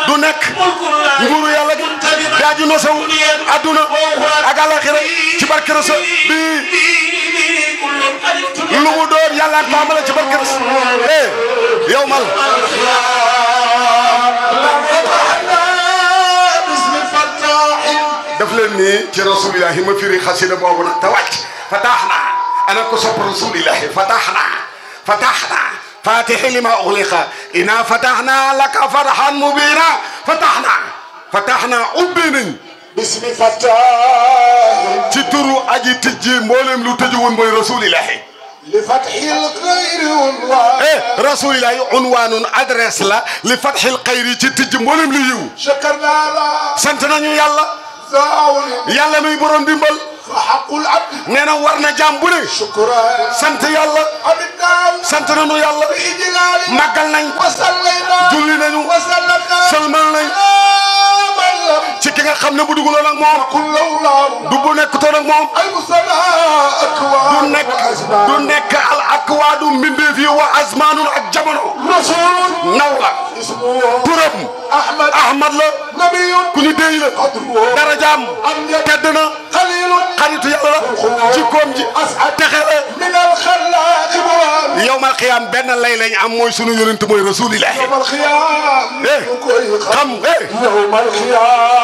du nekk nguuru yàlla gi daa ji nosew adduna ak àllaxira ci barke Rasul bi lu mu doon yàlla ak maamala ci barke Rasul yow mal daf leen nii ci Rasulillah ma firi xasida boobu nag te wàcc fataaxna ana ko sopp Rasulillah fataaxna fataaxna فاتح لما أغلق إنا فتحنا لك فرحا مبينا فتحنا أبين باسم فتاح تترو أجي تجي مولم لو تجون بي رسول الله لفتح الخير عنوان رسول الله عنوان أدرس لا لفتح الخير تجي مولم ليو شكرنا لا سنتنا نيو يالا يالا مي بروم ديمبال فحق العبد نينا ورنا جامبوني شكرا سنت يالا sant nañu yàlla màggal nañ julli nañu salmal nañ ci ki nga xam ne bu duguloon ak moom du bu nekkutoon ak moom du nekk al akwaadu mbindeef yi wa azmaanun ak jamono naw la turam ahmad la ku ñu déy la darajaam tedd na xaritu yàlla la jikkoom ji texe la yowmal xiyaam benn lay lañ am mooy sunu yonent mooy rasulillah yowmal xiyaam xam yowmal xiyaam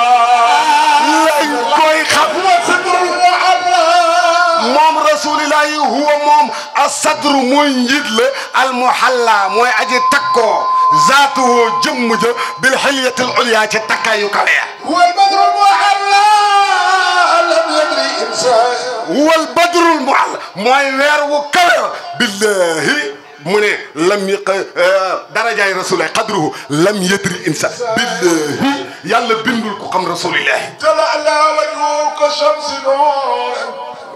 lañ koy xam moom rasulillah huwa moom asadru mooy njiit la almuhalla mooy aji takkoo zaatuhu jëmm ja bil xilyatil ulya ci takkaayu kawe ya huwa albadru almuhalla lam yadri insaan huwa albadru almuhalla mooy weer wu kawe billahi mu ne lam darajaay rasulillah qadruhu lam yadri insaan billahi yàlla bindul ku xam rasulillah tala'la wajhuhu ka shamsi nuur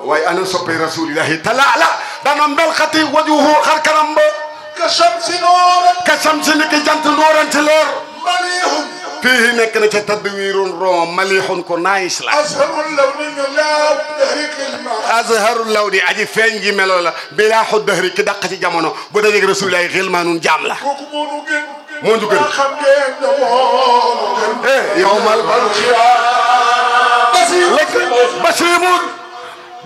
waaye ana soppay rasulillahi talaala dana mbel xati wajuhu xar kanam ba ka shamsi nuur ka shamsi ni ki jant ndóoranti leer malihun fii nekk na ca tadwirun ron malihun ko naayis la azharul lawni law dahriqil ma azharul lawni aji feeñ gi melo la bilaaxu dahri ki dàq ci jamono bu dajeeg rasulillahi xilmaanun jaam la kooku moo nu gën moo ñu gën xam ngeen ne moo gën yowmal basimun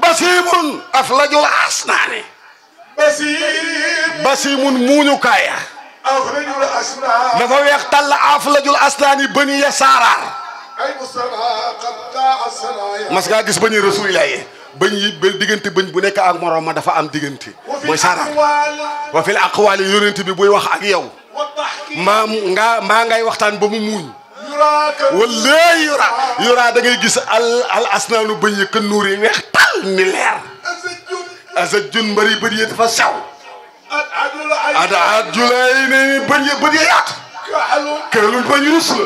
basimun aflajul asnaani basimun muuñu kaaya aflajul asnaan dafa weex tàll aflajul asnaani bëni ya saaraar ay musala qatta asnaya mas ngaa gis bëñi rasulillah yi bëñ yi ba diggante bëñ bu nekk ak morom ma dafa am diggante mooy saaraar wa fil aqwaali yonent bi buy wax ak yow mbaa ngay waxtaan ba mu muuñ wallahi yura da ngay gis al asnaanu bëñ yi ka nuur yi weex tal ni leer asajun mbari bët yi dafa sew at julay ni bëñ yi bët yi yaat këlun bëñ rus la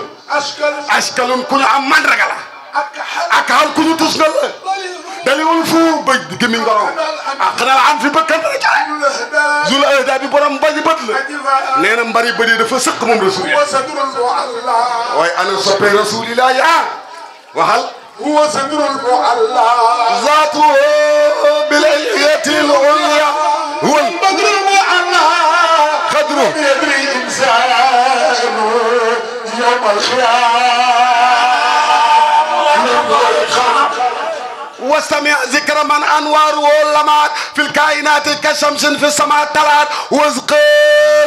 askalun ku ñu am mandraga la ak xal ku ñu tus nga la daliwul fu bëj gëmi ngoro ak xanaa am fi bëkkan la jare zul ahda bi borom bañi bët la nee na mbari bët yi dafa sëq moom rasulillah waaye ana soppe rasulillah ya waxal huwa sadrul mu'alla zaatu bil ilyati al ulya huwa al badrul mu'alla qadru yadri insan yawm يوم الخيام واستمع ذكر من انواره لمعت في الكائنات كشمس في السماء طلعت وازقى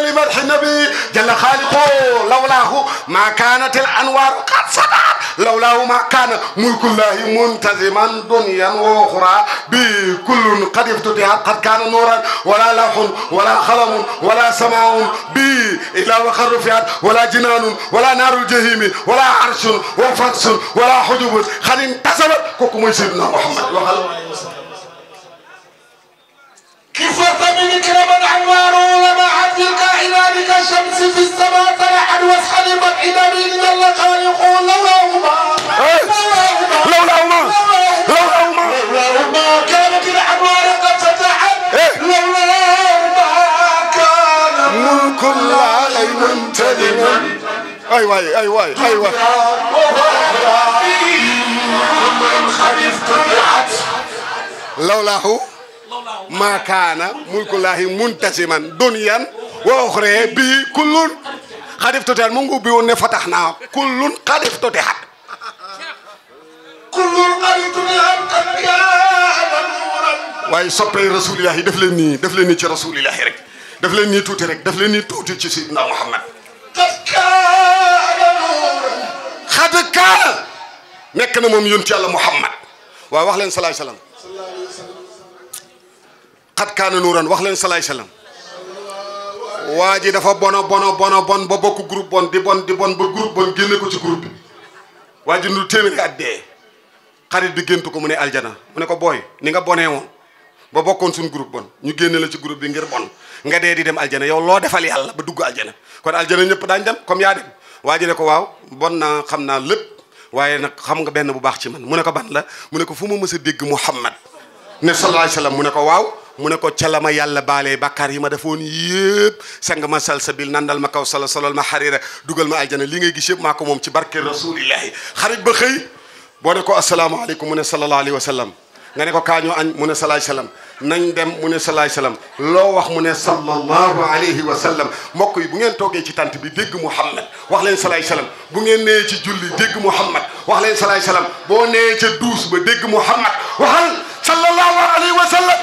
لمدح النبي جل خالقه لولاه ما كانت الانوار قد سطعت لولاه ما كان ملك الله منتظما دنيا واخرى بكل قد افتتحت قد كان نورا ولا لوح ولا قلم ولا سماء به الا وقد رفعت ولا جنان ولا نار الجحيم ولا عرش وفرس ولا حجب قد انتصبت كوكو سيدنا محمد كيف من كرما انواره لمعت في الكائنات كالشمس في السماء طلعت واسحلبت الى من جل خالقه لولاهما كانت الانوار قد فتحت لولاهما كان ملك الله منتظما ايوه لولاه ما كان ملك الله منتظما دنيا واخرى به كل قد افتتحت مونغو بيون فتحنا كل قد افتتحت كل قد فتحت قد كان نورا waaye soppee rasulillahi def leen nii ci rasulillahi rek def leen nii tuuti rek def leen nii tuuti ci Seydina Muhammad قد كان نورا xad kaana nekk na moom yonent Yàlla Muhammad waaw wax leen salaay salaam xad kaana nuuran wax leen salaay salaam waa ji dafa bon ba bokk groupe bon di bon ba groupe bon génne ko ci groupe bi waa ji nu téeméeri at dee xarit bi géntu ko mu ne aljana mu ne ko booy ni nga bonee woon ba bokkoon suñ groupe bon ñu génne la ci groupe bi ngir bon nga dee di dem aljana yow loo defal yàlla ba dugg aljana kon aljana ñëpp daañ dem comme yaa dem waa ji ne ko waaw bon naa xam naa lépp waaye nag xam nga benn bu baax ci man mu ne ko ban la mu ne ko fu ma mës a dégg Muhammad ne sallallahu alayhi wasallam mu ne ko waaw mu ne ko ca la ma yàlla baalee bàkkaar yi ma defoon yëpp sang ma salsabil nandal ma kaw sala solol ma xarira dugal ma aljana li ngay gis yëpp maa ko moom ci barke rasulillahi xarit ba xëy boo ne ko asalaamaaleykum mu ne sallallahu alayhi wasallam nga ne ko kaañu añ mu ne sallallahu alayhi wasallam nañ dem mu ne sallallahu alayhi wasallam loo wax mu ne sallallahu alayhi wasallam mbokk yi bu ngeen toogee ci tant bi dégg Muhammad wax leen sallallahu alayhi wasallam bu ngeen nee ci julli dégg Muhammad wax leen sallallahu alayhi wasallam boo nee ca duus ba dégg Muhammad waxal sallallahu alayhi wasallam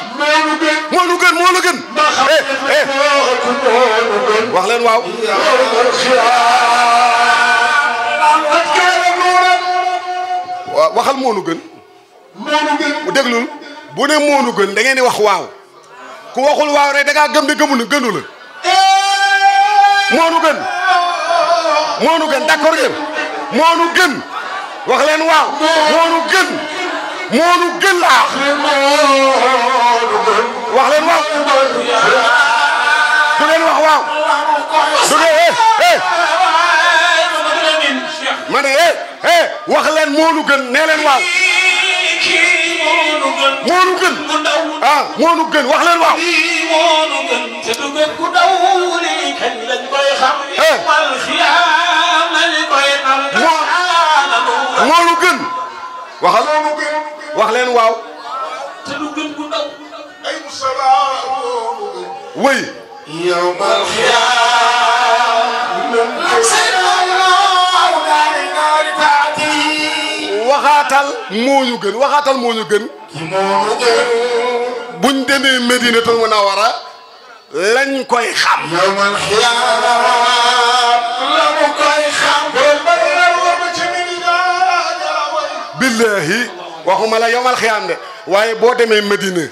moo nu gën wax leen waaw waxal moo nu gën bu déglul bu ne moo nu gën da ngeen di wax waaw ku waxul waaw rek da ngaa gëm ne gënu la moo nu gën d'accord ngeen moo nu gën wax leen waaw moo nu gën laa wax leen waaw du ngeen wax waaw du ngeen ma ne wax leen moo nu gën nee leen waaw moo nu gën ah moo nu gën wax leen waaw moo nu gën waxal wax leen waaw wëy yawmal waxaatal moo ñu gën waxaatal moo ñu gën buñ demee Medinatul Munawwara lañ koy xam yawmal xiyaam lañu koy xam billahi waxuma la yawmal xiyaam de waaye boo demee Medina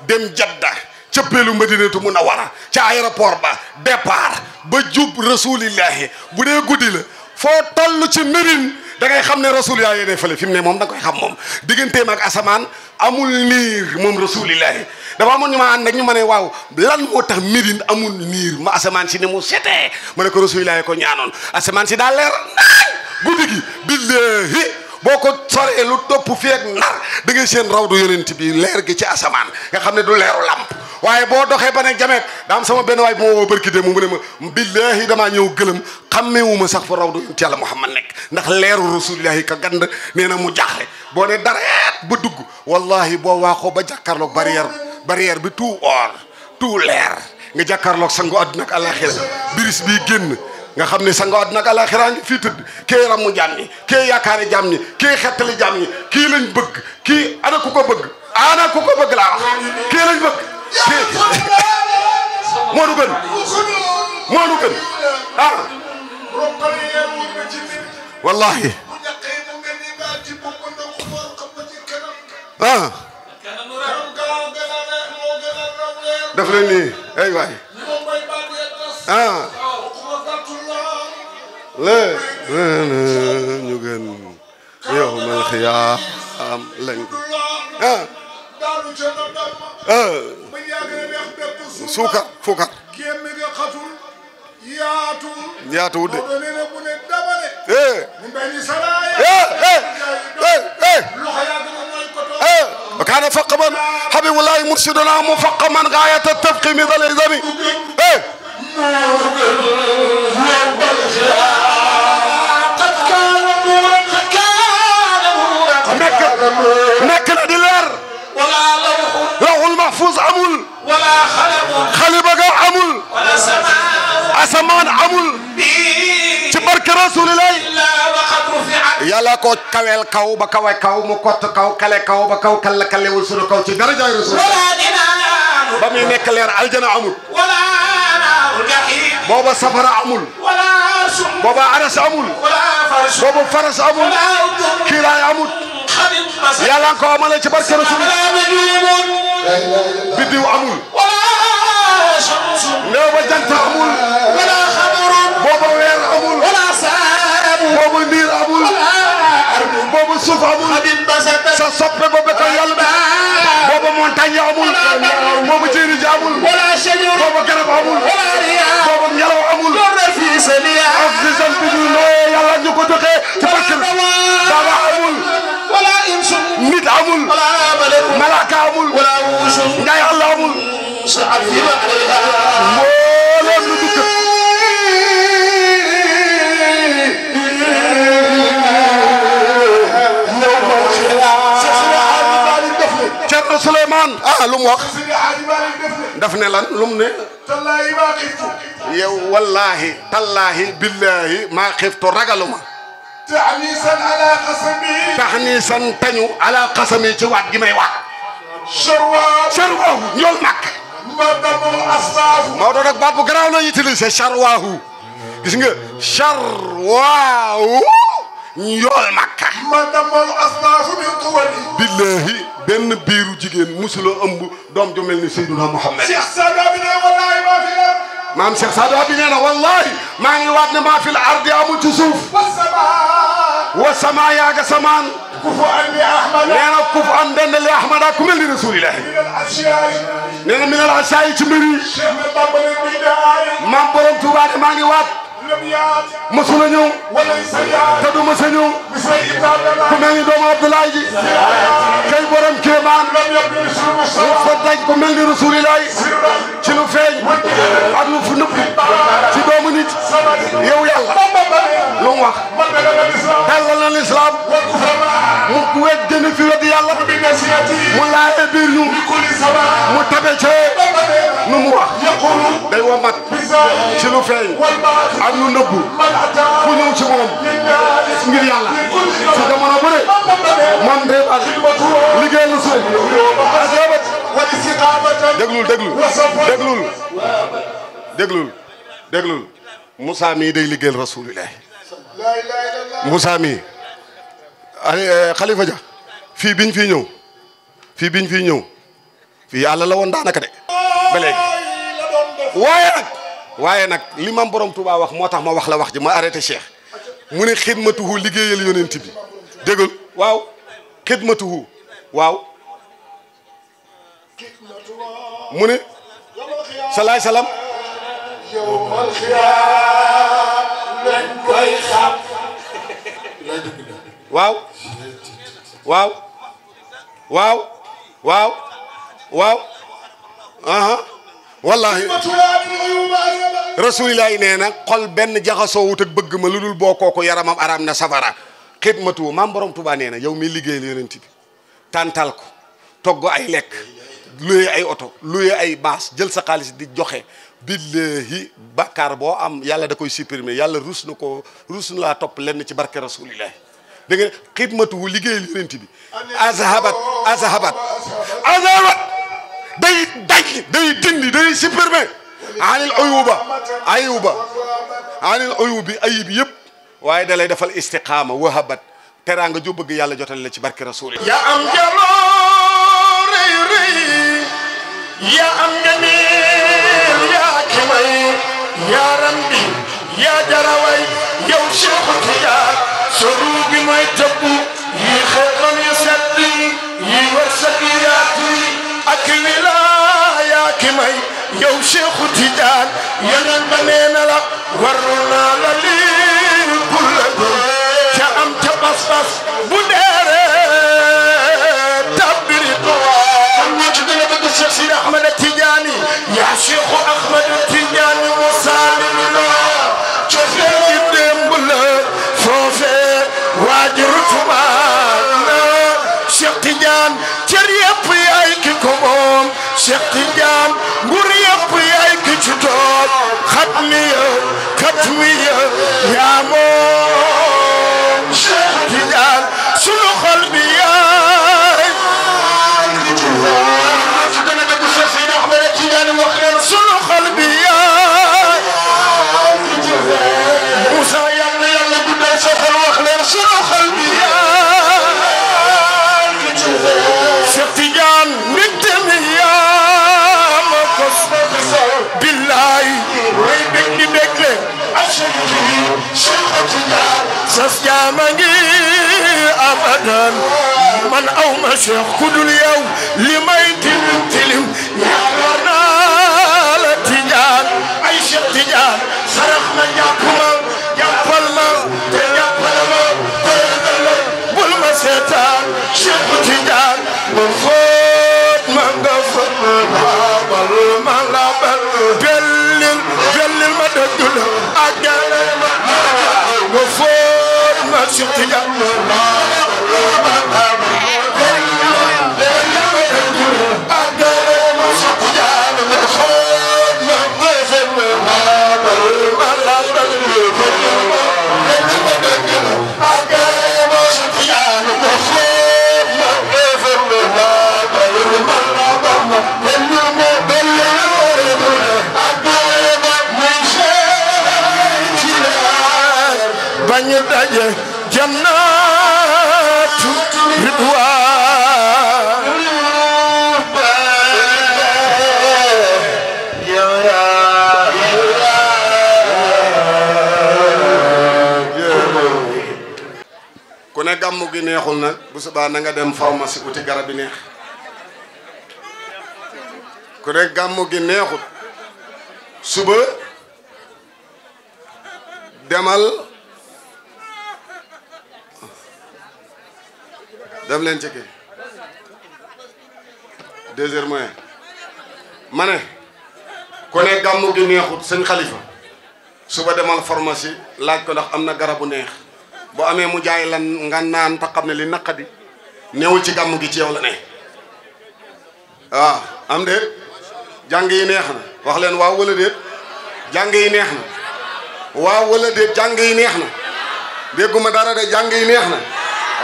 dem Jadda cëppeelu Medinatu Munawwara ca aéroport ba départ ba jub rasulillahi bu dee guddi la foo toll ci Médine da ngay xam ne rasulillahi yéene fële fi mu ne moom da nga koy xam moom digganteem ak asamaan amul niir moom rasulillahi dafa amoon ñu ma ànd ak ñu ma ne waaw lan moo tax Médine amul niir ma asamaan si ne mu setee ma ne ko rasulillahi ko ñaanoon asamaan si daal leer nañ guddi gi billahi boo ko soree lu topp fii ak nar da ngay seen rawdu yonent bi leer gi ci asamaan nga xam ne du leeru lamp waaye boo doxee ba ne jameet daa am sama benn waay bu ma woo barki de mu ne ma billahi damaa ñëw gëlëm xàmmeewuma sax fa rawdu yonent yàlla Muhammad nekk ndax leeru rasulillahi ka gand nee na mu jaaxle boo ne dareet ba dugg wallahi boo waaxoo ba jàkkaarloog barrière bi tout or tout leer nga jàkkaarloog sangu àdduna ak alaxira biris bii génn nga xam ne sangu àdduna ak alaxira ngi fii tëdd kii ramu jaam ñi kii yaakaari jaam ñi kii xettali jaam ñi kii lañ bëgg kii ana ku ko bëgg ana ku ko bëgg laa wax kii lañ bëgg kii moo nu gën moo nu gën ah wallahi ah daf leen nii ay waay ah lée ñu gën yow mal xiyaam lañ ah ah suukar fuukar yaatu de وكان فقما حبيب الله مرشدنا مفقما غاية التفقيم ذا العظم nekk na di leer lawhul mahfuz amul xaliba ga amul asamaan amul ci barke rasulillahi yàlla ko kawel kaw ba kawe kaw mu kott kaw kale kaw ba kaw kale kalewul sunu kaw ci darajaay rasulillahi ba muy nekk leer aljana amul booba safara amul booba aras amul booba faras amul kiiraay amul yàlla ko amale ci barke rasulillahi biddiw amul néew ba jant amul booba weer amul booba niir amul booba suuf amul sa soppe booba ko yàlla booba montagne amul booba jéeri ji amul booba garab amul booba ngelaw amul oxygène bi ñu nooyee yàlla ñu ko joxee ci barke dara amul nit amul malaka amul ngay Allah amul mboolem lu dugg Cerno Souleymane lu mu wax daf ne lan lu mu ne yow wallahi tallahi billahi maa xiftu ragaluma tahnisan ala qasami tahnisan tañu ala qasami ci waat gi may waat charwaahu ñool màkk Maodo nag baat bu garaaw la utilisé charwaahu gis nga charwaahu ñool màkk billahi benn biiru jigéen musula ëmb doom ju mel ni Seydina Muhammad maam Cheikh Sadou Abi nee na wallahi maa ngi waat ne maa fil ardi amul ci suuf wa sama yaaga samaan nee na kuf an dend li ahmada ku mel ni rasulillahi nee na min al asaayi ci mbir yi maam borom Tuubaa ne maa ngi waat mësula ñëw te du mësa ñëw ku mel ni doomu Abdoulaye ji kay borom kéemaan mu fa daj ku mel ni rasulillahi ci lu feeñ ak lu fu nëbb ci doomu nit yow yàlla lu mu wax tàllal na lislaam mu wet gën fi wet yàlla mu laaye biir ñu mu tabe cee nu mu wax day womat ci lu feeñ ak lu nëbbu ku ñëw ci moom ngir yàlla ci jamono bu ne man de ak liggéey la suuf déglul Moussa mii day liggéeyal rasulillah Moussa mii Khalifa Dia fii biñ fii ñëw fii yàlla la woon daanaka de ba léegi waaye nag li mam borom Touba wax moo tax ma wax la wax ji ma arrêté Cheikh mu ne xidmatuhu liggéeyal yonent bi déggal waaw xidmatuhu waaw mu ne salaay salaam yawmal xiyaam lañ koy xam waaw waaw waaw waaw waaw aha wallahi rasulillahi nee na xol benn jaxasoo wut ak bëgg ma lu dul boo kooku yaramam araam na safara xidmatu maam borom Tuubaa nee na yow mi liggéey la yonent bi tàntal ko togg ay lekk luye ay oto luye ay baas jël sa xaalis di joxe billahi bàkkaar boo am yàlla da koy supprimer yàlla rus na laa topp lenn ci barke rasulillahi da nga xidmatu wu liggéeyal yonent bi azhabat day dindi day supprimer anil uyubi ayib yëpp waaye da lay defal istiqaama wahabat teraanga joo bëgg yàlla jotal la ci barke rasulillahi yaa am jaloo rëy yaa am ngeneel yaa ki may yaa rambi yaa jaraway yow Cheikh Tidiane soru bi mooy tëbb yi xeexam yu sedd yi wërsëg yi yaatu ak wilaaya ki may yow Cheikh Tidiane yeneen ba nee na la warul naa la lii kulla ca am ca pas-pas bu deere tabbiri xam nga ci gën a bëgg Cheikh Sidi Ahmed Tidiane yaa Cheikh Ahmed Tidiane musalimi la cofee gi démb la foofee waajuru tubaab la Cheikh Tidiane cër yëpp yaay ki ko moom Cheikh Tidiane nguur yëpp yaay ki ci toog xatmiya yaa moom Cheikh Tidiane sunu xol bi yaay sunu xol bi yaay Moussa yàlla yàlla guddal sa xol wax leen sunu xol bi yaay Cheikh Tidiane mbégte mi yaa ma ko billaay way bég di bégle sas jaama ngi abadan man aw ma Cheikh ku dul yow li may tilim tilim yaakaar naa la Tidiane ay Cheikh Tidiane sarax ma jàpp ma jàppal ma te jàppal ma bul ma seetaan Cheikh Tidiane ma foot ma nga foot labal ma labal bellil ma dëgg la àggale ma foot ma Cheikh Tidiane bañu daje jannatu ridwan ku ne gàmmu gi neexul nag bu subaa na nga dem pharmacie uti garab yi neex ku ne gàmmu gi neexul suba demal dem leen ci kii 2 heures moins ma ne ku ne gàmmu gi neexut sëñ Xalifa suba demal pharmacie laaj ko ndax am na garabu neex boo amee mu jaay lan nga naan ta xam ne li naqadi néewul ci gàmmu gi ci yow la ne waaw am déet jàng yi neex na wax leen waaw wala déet jàng yi neex na waaw wala déet jàng yi neex na dégguma dara de jàng yi neex na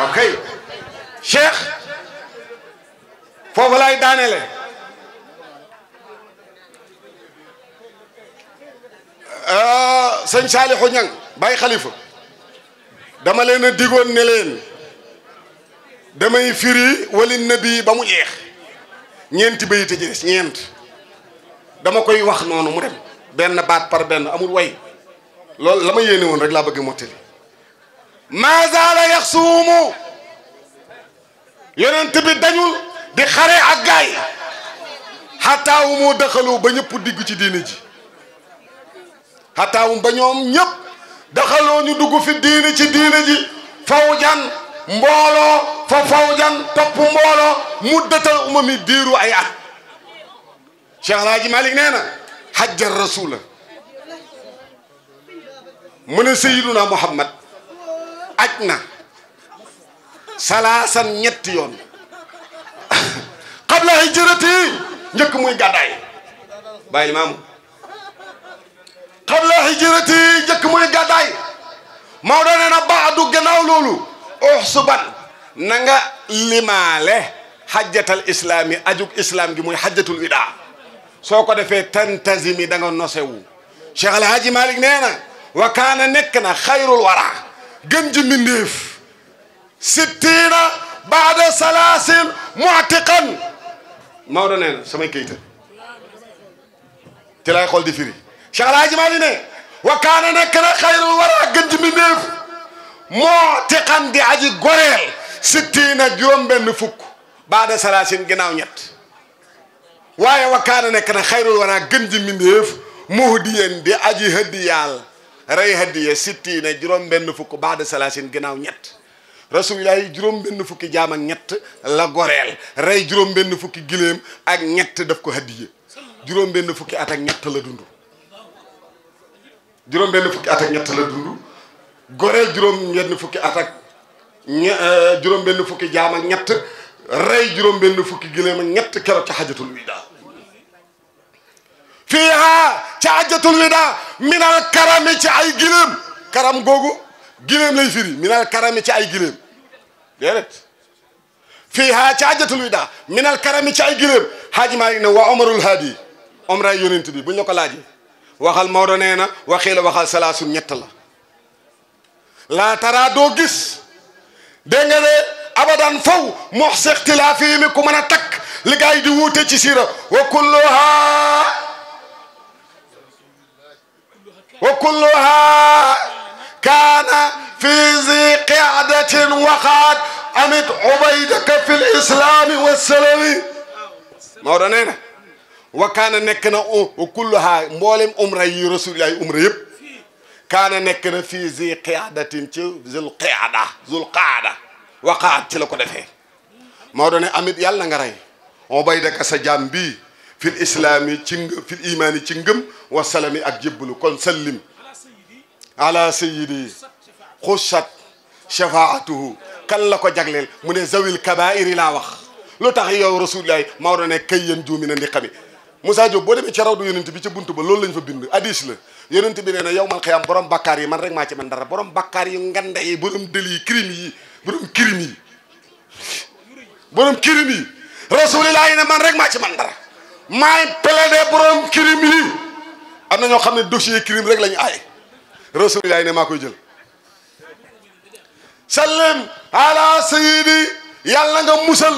ok Cheikh foofu laay daanele sëñ Saliou Niang Baye Khalifa dama leen a digoon ne leen damay firi wali nabi ba mu jeex ñeenti bayit ji des ñeent dama koy wax noonu mu dem benn baat par benn amul way loolu la ma yéene woon rek laa bëgg mottali ma zaala yaxsuumu yonent bi dañul di xare ak gaay xataawu moo daxaloo ba ñëpp digg ci diine ji xataawu ba ñoom ñëpp daxaloo ñu dugg fi diine ci diine ji fawjan mbooloo fa fawjan topp mbooloo muddatal umami diiru ay at Cheikh Alaaji Malik nee na hajjar rasula mu ne Sayyiduna Muhammad aj na salaasan ñetti yoon qabla hijrati njëkk muy gàddaay bàyyi maamu qabla hijrati njëkk muy gàddaay Maodo nee na baadu gannaaw loolu uxsuban na nga limaale xajjatal islaam yi ajug islam gi muy xajjatul widaa soo ko defee tantazimi da nga nosewu Cheikh El Hadji Malick nee na wa kaana nekk na xayrul wara gën ji mbindéef sittiina baada salaasin mu'tiqan Maodo nee na samay kayita ci lay xool di firi Cheikh El Hadji Malick ne wa kaana nekk na xayrul wara gën ji mbindéef mu'tiqan di aji goreel sittiina juróom-benn fukk baada salaasin ginnaaw ñett waaye wa kaana nekk na xayrul wara gën ji mbindéef muhdiyan di aji hëddiyaal rey hëddiya sittiina juróom-benn fukk baada salaasin ginnaaw ñett rasulillahi juróom-benn fukki jaam ak ñett la goreel rey juróom-benn fukki giléem ak ñett daf ko hëddiya juróom-benn fukki at ak ñett la dund juróom-benn fukki at ak ñett la dund goreel juróom-benn fukki at ak juróom-benn fukki jaam ak ñett rey juróom-benn fukki giléem ak ñett keroog ca xajatul widaa fiiha ca xajatul widaa minal karami ci ay giléem karam googu giléem lay firi minal karami ci ay giléem déedéet fiiha ca xajatul widaa minal karami ci ay giléem Haaji Maalik ne wa Omarul Haadi omra yonent bi buñ la ko laajee waxal Maodo nee na waxii la waxal salaasun ñett la laa tara doo gis dégg nga ne abadan faw mox si ixtilaafi yi mi ku mën a takk li gaa yi di wuute ci siira wa kulluha kaana fi zi qiadatin waxaat amit ubaydaka fi l islami wassalami Maodo nee na wa kaana nekk na wa kulluha mboolem umra yi rasulillahi umra yëpp kaana nekk na fii zi qiadatin ci zul qaada waqaat ci la ko defee Maodo ne amit yàlla nga rey ubaydaka sa jaam bii fil islaami ci fil imaani ci ngëm wa salami ak jébbalu kon sallim ala sayyidi xushat shafaatuhu kan la ko jagleel mu ne zawil kabairi laa wax lu tax yow rasulillahi Maodo ne kay yéen juumi na ndi xami Moussa Diop boo demee ca rawdu yonent bi ca buntu ba loolu lañ fa bind hadis la yonent bi nee na yow mal xiyaam borom bakkaar yi man rek maa ci man dara borom bakkaar yi ngande yi borom dëli yi crime yi borom crime yi rasulillahi ne man rek maa ci man dara maay plaidé borom crime yi am na ñoo xam ne dossier crime rek la ñu aaye rasulillahi ne maa koy jël sallim ala sayyidi yàlla nga musal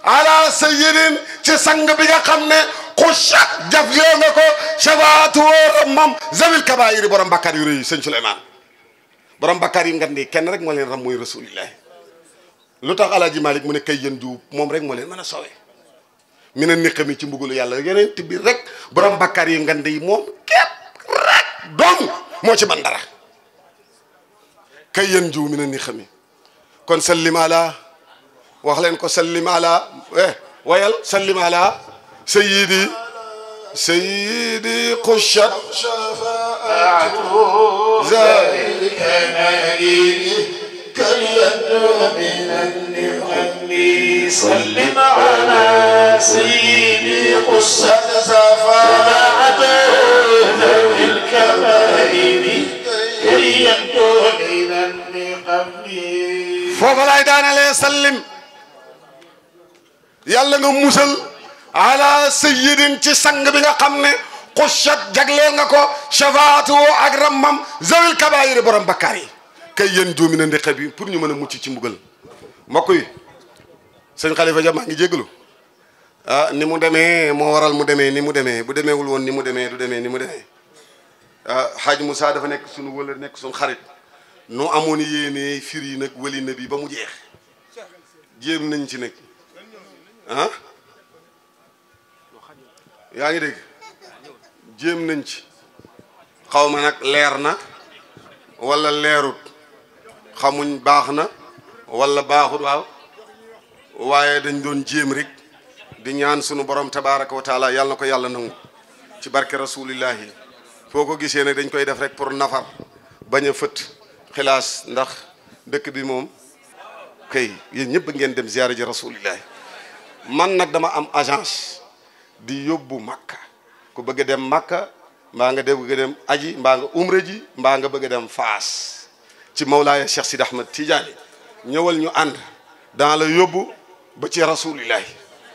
ala sayyidin ci sang bi nga xam ne xushat jaf yoo nga ko shabaatu moom zawil kabaayiri borom bakkaar yu rëy sëñ Souleymane borom bakkaar yi ngandi kenn rek moo leen ram mooy rasulillahi lu tax Alaaji Malik mu ne kay yéen juub moom rek moo leen mën a sowe mi ne niq mi ci mbugalu yàlla yeneen ti biir rek borom bakkaar yi ngandi yi moom képp rek dong moo ci man dara kay yéen juub mi ne niq mi kon sallim ala wax leen ko sallim ala wayal sallim ala sayyidi xushat shafaatu zawil kamalini kayyantu min an-ni'ami sallim ala sayyidi xushat shafaatu zawil kamalini kayyantu min an-ni'ami foofa laay daanalee sallim yàlla nga musal ala sayyidin ci sang bi nga xam ne xushat jagleel nga ko shafaatu ak rammam zawil kabaayiri borom bakkaar yi kay yéen juumi na ndiqa bi pour ñu mën a mucc ci mbugal mbokk yi sëñ Khalifa Dia maa ngi jégalu ni mu demee moo waral mu demee ni mu demee bu demeewul woon ni mu demee du demee ni mu demee Hadj Moussa dafa nekk suñu wala nekk suñu xarit nu amoon yéene firi nag wali na bi ba mu jeex jéem nañ ci nekk yaa ngi dégg jéem nañ ci xaw ma nag leer na wala leerut xamuñ baax na wala baaxut waaw waaye dañ doon jéem rek di ñaan sunu borom tabaraka wa taala yàlla na ko yàlla nangu ci barke rasulillahi foo ko gisee nag dañ koy def rek pour nafar bañ a fët xilaas ndax dëkk bi moom kay yéen ñëpp ngeen dem ziyaara ji rasulillahi man nag dama am agence di yóbbu Makka ku bëgg dem Makka mbaa nga bëgg dem aji mbaa nga umra ji mbaa nga bëgg dem Faas ci Mawlaaya Cheikh Sidi Ahmed Tidiane ñëwal ñu ànd dans la yóbbu ba ci rasulillahi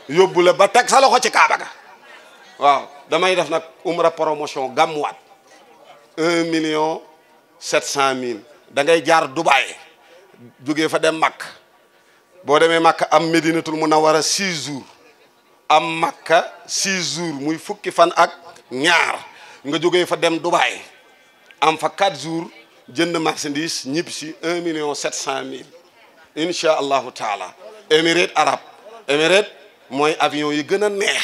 yóbbu la ba teg sa loxo ci Kaaba ga waaw damay def nag umra promotion gàmmuwaat 1.700.000 da ngay jaar Dubaay jógee fa dem Makka boo demee Makka am Medinatul Munawwara 6 jours am Makka 6 jours muy fukki fan ak ñaar nga jógee fa dem Dubaay am fa 4 jours jënd marchandise ñib si 1.700.000 incha allahu taala. Émirats arabes Émirats mooy avion yi gën a neex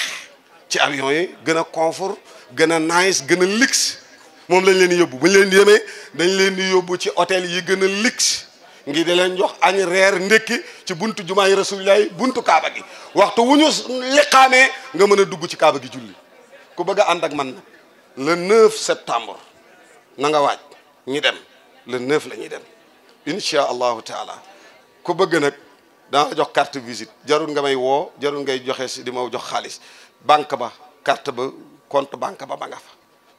ci avion yi gën a confort gën a nice gën a luxe moom lañ leen di yóbbu bu ñu leen di yemee dañ leen di yóbbu ci hôtel yi gën a luxe ngi di leen jox añ reer ndékki ci buntu jumaa yi rasulillahi buntu Kaaba gi waxtu wu ñu liqaamee nga mën a dugg ci Kaaba gi julli ku bëgg a ànd ak man nag le 9 septembre na nga waaj ñi dem le 9 la ñuy dem incha allahu taala ku bëgg nag daa la jox carte visite jarul nga may woo jarul ngay joxe si di ma jox xaalis banque ba carte ba compte banque ba ma nga fa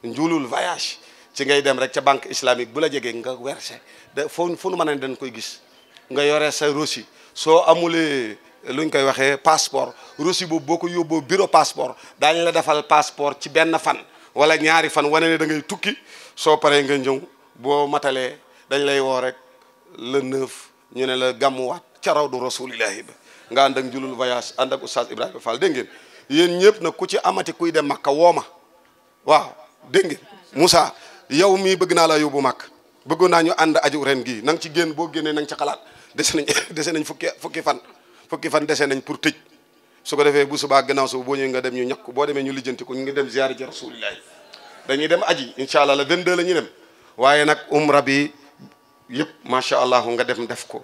njulul voyage ci ngay dem rek ca banque islamique bu la jegee nga versé da fu nu mën a dañ koy gis nga yore sa reçu soo amulee luñ koy waxee passeport reçu boobu boo ko yóbboo bureau passeport daañu la defal passeport ci benn fan wala ñaari fan wane ne da ngay tukki soo paree nga ñëw boo matalee dañ lay woo rek le 9 ñu ne la gàmmuwaat ca rawdu rasulillahi ba nga ànd ak njulul voyage ànd ak oustaz Ibrahima Fall dégg ngeen yéen ñëpp nag ku ci amati kuy dem Makka woo ma waaw dégg ngeen Moussa yow mii bëgg naa la yóbbu Makka bëggoon naa ñu ànd aju ren gii na nga ci génn boo génnee na nga ci xalaat dese nañ fukki fan dese nañ pour tëj su ko defee bu subaa gannaaw suba boo ñëwee nga dem ñu ñàkk boo demee ñu lijjanti ko ñu ngi dem ziyaari ci rasulillahi dañuy dem aji incha allah le 22 la ñuy dem waaye nag umra bi yëpp macha allah nga def ko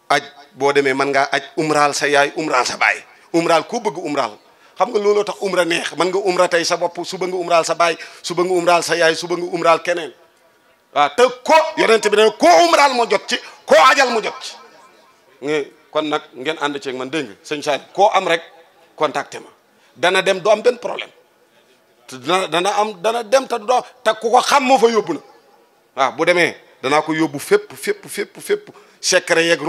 aj boo demee mën ngaa aj umraal sa yaay umraal sa baay umraal koo bëgg umraal xam nga looloo tax umra neex mën nga umra tey sa bopp suba nga umraal sa baay suba nga umraal sa yaay suba nga umraal keneen waaw te ko yonent bi ne koo umraal moo jot ci koo ajal mu jot ci kon nag ngeen ànd ceeg man dégg nga sëñ Saali koo am rek contacté ma dana dem du am benn problème te dana dem te doo te ku ko xam moo fa yóbbu na waaw bu demee danaa ko yóbbu fépp secret yeeg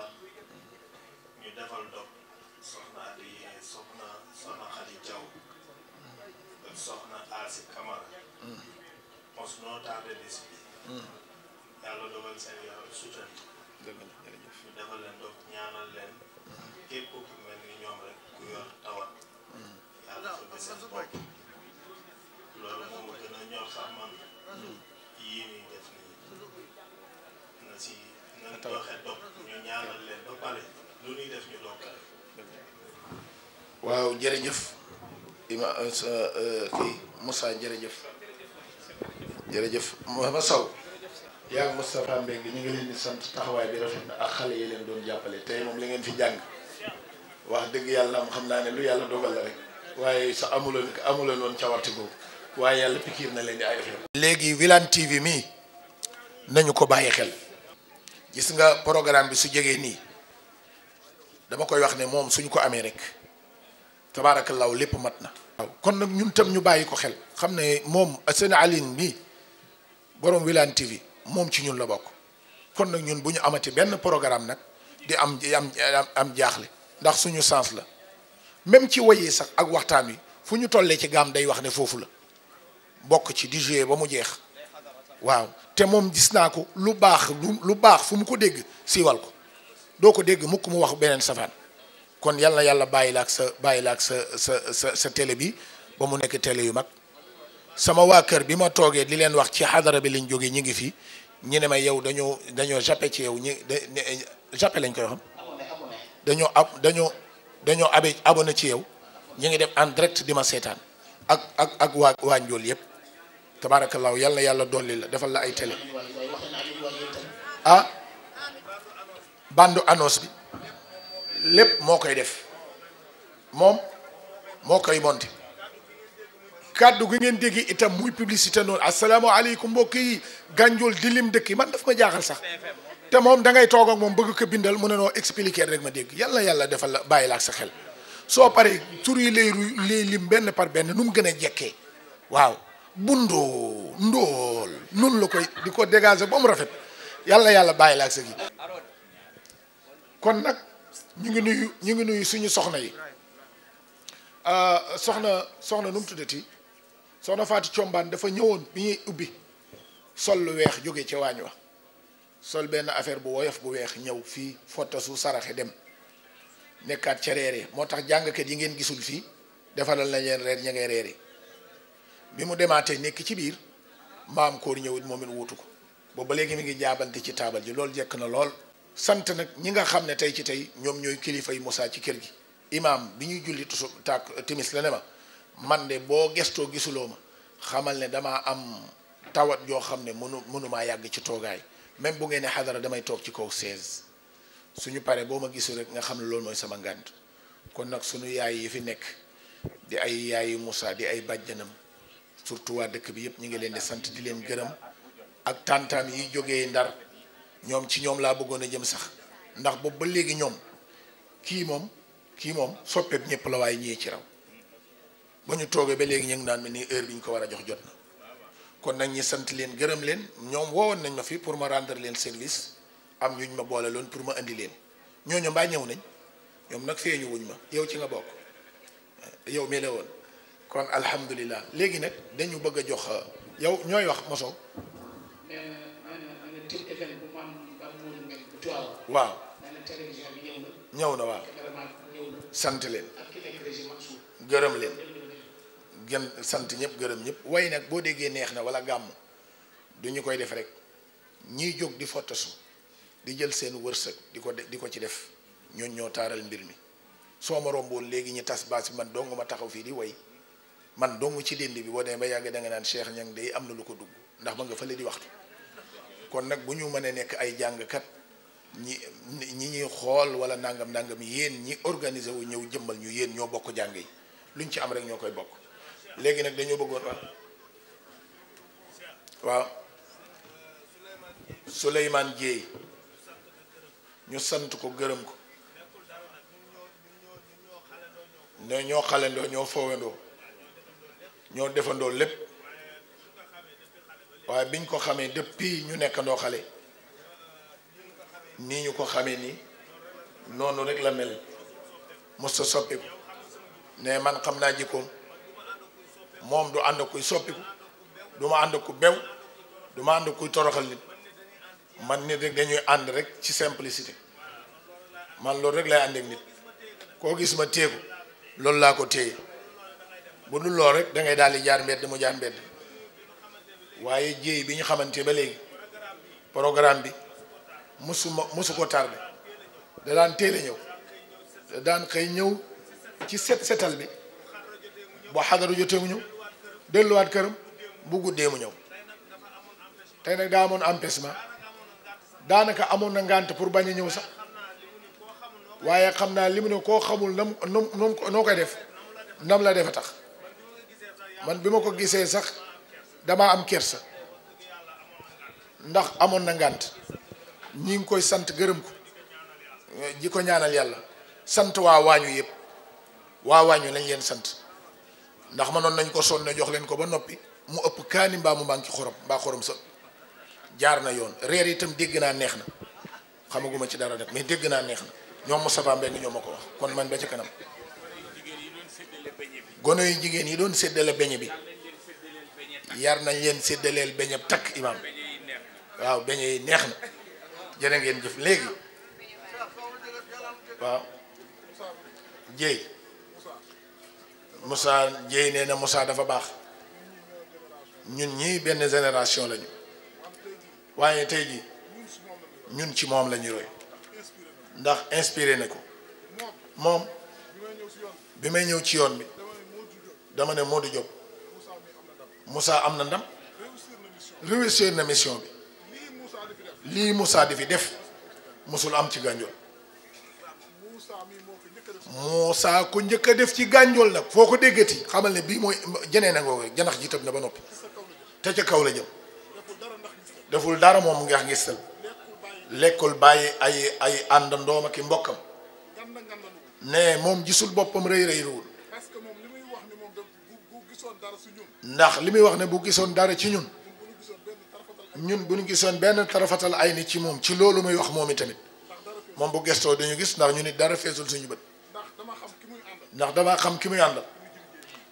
waaw jërëjëf ima kii Moussa jërëjëf Mouhamed Sow yaa ngi Moustapha Mbengue ñu ngi leen di sant taxawaay bi rafet na ak xale yi leen doon jàppale tey moom li ngeen fi jàng wax dëgg yàlla am xam naa ne lu yàlla dogal la rek waaye sax amuloon woon cawarte boobu waaye yàlla pikiir na leen di ay affaire léegi Wilane TV mii nañu ko bàyyi xel gis nga programme bi su jegee nii dama koy wax ne moom suñu ko amee rek tabaarakallaahu lépp mat na waaw kon nag ñun tam ñu bàyyi ko xel xam ne moom seen Aline bi borom Wilane TV moom ci ñun la bokk kon nag ñun bu ñu amati benn programme nag di am jaaxle ndax suñu sens la même ci woyee sax ak waxtaan wi fu ñu tollee ci gaam day wax ne foofu la bokk ci di jouer ba mu jeex waaw te moom gis naa ko lu baax fu mu ko dégg siiwal ko doo ko dégg mukk mu wax beneen safaan kon yal na yàlla bàyyi la ak sa télé bi ba mu nekk télé yu mag sama waa kër bi ma toogee di leen wax ci xadara bi lañ jógee ñi ngi fi ñu ne ma yow dañoo jappe ci yow jappe lañ koy xam dañoo abonné ci yow ñu ngi def en direct di ma seetaan ak waa njool yëpp tabaarakallaahu yal na yàlla dolli la defal la ay télé bande annonce bi lépp moo koy def moom moo koy monté kàddu gi ngeen dégg itam muy publicité noonu asalaamaaleykum mbokk yi gànjool di lim dëkk yi man daf ma jaaxal sax te moom da ngay toog ak moom bëgg ko bindal mu ne noo expliquer rek ma dégg yàlla defal la bàyyi la ak sa xel soo paree tur yi lay lim benn par benn nu mu gën a jekkee waaw bundoo ndóol noonu la koy di ko dégager ba mu rafet yàlla bàyyi la ak sa gi kon nag ñu ngi nuyu suñu soxna yi soxna nu mu tuddati soxna Faati Combaan dafa ñëwoon bi ñuy ubbi sol lu weex jóge ci waañ wa sol benn affaire bu woyof bu weex ñëw fii fottasu saraxe dem nekkaat ca reere moo tax jàngkat yi ngeen gisul fii defalal na leen reer ña ngay reere bi mu demaatee nekk ci biir maam koor ñëwit moom it wuutu ko boobu ba léegi mi ngi jaabante ci taabal ji loolu jekk na lool sant nag ñi nga xam ne tey ci tey ñoom ñooy kilifa yi Moussa ci kër gi imaam bi ñuy julli tusu timis la ne ma man de boo gestoo gisuloo ma xamal ne damaa am tawat yoo xam ne mënumaa yàgg ci toogaay même bu ngeen ne xadara damay toog ci kaw 16 suñu paree boo ma gisul rek nga xam ne loolu mooy sama ngànt kon nag suñu yaay yi fi nekk di ay yaayu Moussa di ay bàjjanam surtout waa dëkk bi yëpp ñu ngi leen di sant di leen gërëm ak tantam yi jógee Ndar ñoom ci ñoom laa bëggoon a jëm sax ndax boobu ba léegi ñoom kii moom soppeeb ñëpp la waaye ñii ci raw ba ñu toogee ba léegi ñu ngi naan ma ni heure bi ñu ko war a jox jot na kon nag ñi sant leen gërëm leen ñoom woowoon nañ ma fi pour ma rendre leen service am ñu ma boole loon pour ma indi leen ñooñu mbaa ñëw nañ ñoom nag feeñu wuñ ma yow ci nga bokk yow mi la woon kon alhamdulilah léegi nag dañu bëgg a jox yow ñooy wax moso waaw ñëw na waaw sant leen gërëm leen gën sant ñëpp gërëm ñëpp way nag boo déggee neex na wala gàmm du ñu koy def rek ñiy jóg di fottasu di jël seen wërsëg di ko ci def ñooñ ñoo taaral mbir mi soo ma romboon léegi ñu tas baas bi man dong ma taxaw fii di way man dong ci dénd bi boo demee ba yàgg da nga naan Cheikh Niang day am na lu ko dugg ndax ma nga fële di waxtu kon nag bu ñu mënee nekk ay jàngkat ñi ñuy xool wala nangam yéen ñi organiser wu ñëw jëmmal ñu yéen ñoo bokk jàng yi luñ ci am rek ñoo koy bokk léegi nag dañoo bëggoon waaw Souleymane Dieye ñu sant ko gërëm ko ne ñoo xalendoo ñoo foowandoo ñoo defandoo lépp waaye biñ ko xamee depuis ñu nekkandoo xale nii ñu ko xamee nii noonu rek la mel mos sa soppiku ne man xam naa jikkoom moom du ànd kuy soppiku du ma ànd ku bew du ma ànd kuy toroxal nit man nit rek dañuy ànd rek ci simplicité man loolu rek lay ànd ak nit koo gis ma téeku loolu laa ko téye bu dul lool rek da ngay daal di jaar mbedd mu jaar mbedd waaye jéey bi ñu xamante ba léegi programme bi musu ko tardé da daan teel a ñëw da daan xëy ñëw ci setal bi boo xadaru jotee mu ñëw delluwaat këram bu guddee mu ñëw tey nag daa amoon empêchement daanaka amoon na ngànt pour bañ a ñëw sax waaye xam naa li mu ne koo xamul noo koy def nam la defa tax man bi ma ko gisee sax damaa am kersa ndax amoon na ngànt ñi ngi koy sant gërëm ko ji ko ñaanal yàlla sant waa waañu yëpp waa waañu lañ leen sant ndax mënoon nañ ko sonne jox leen ko ba noppi mu ëpp kaani mbaa mu manqué xorom mbaa xorom sa jaar na yoon reer itam dégg naa neex na xamaguma ci dara nag mais dégg naa neex na ñoom Moustapha Mbengue ñoo ma ko wax kon man ba ci kanam gono yu jigéen yi doon séddale beñe bi yar nañ leen séddaleel beñe takk imam waaw beñe yi neex na jërë ngeen jëf léegi waaw Dieye Moussa Dieye nee na Moussa dafa baax ñun ñii benn génération lañu waaye tey ji ñun ci moom la ñu roy ndax inspiré na ko moom bi may ñëw ci yoon bi dama ne Modou Diop Moussa am na ndam réussir na mission bi lii Moussa di fi def musul am ci Gànjool Moussa ko njëkk a def ci Gànjool nag foo ko déggati xamal ne bii mooy jenee na ngoo janax ji tëb na ba noppi te ca kaw la jëm deful dara moom mu ngi wax ngistal lekkul bàyyi ay àndandoom ak i mbokkam ne moom gisul boppam rëy ruwul ndax li muy wax ne bu gisoon dara ci ñun ñun bu ñu gisoon benn tarafatal ay ni ci moom ci loolu muy wax moom itamit moom bu gestoo dañu gis ndax ñu nit dara feesul suñu bët ndax dama xam ki muy àndal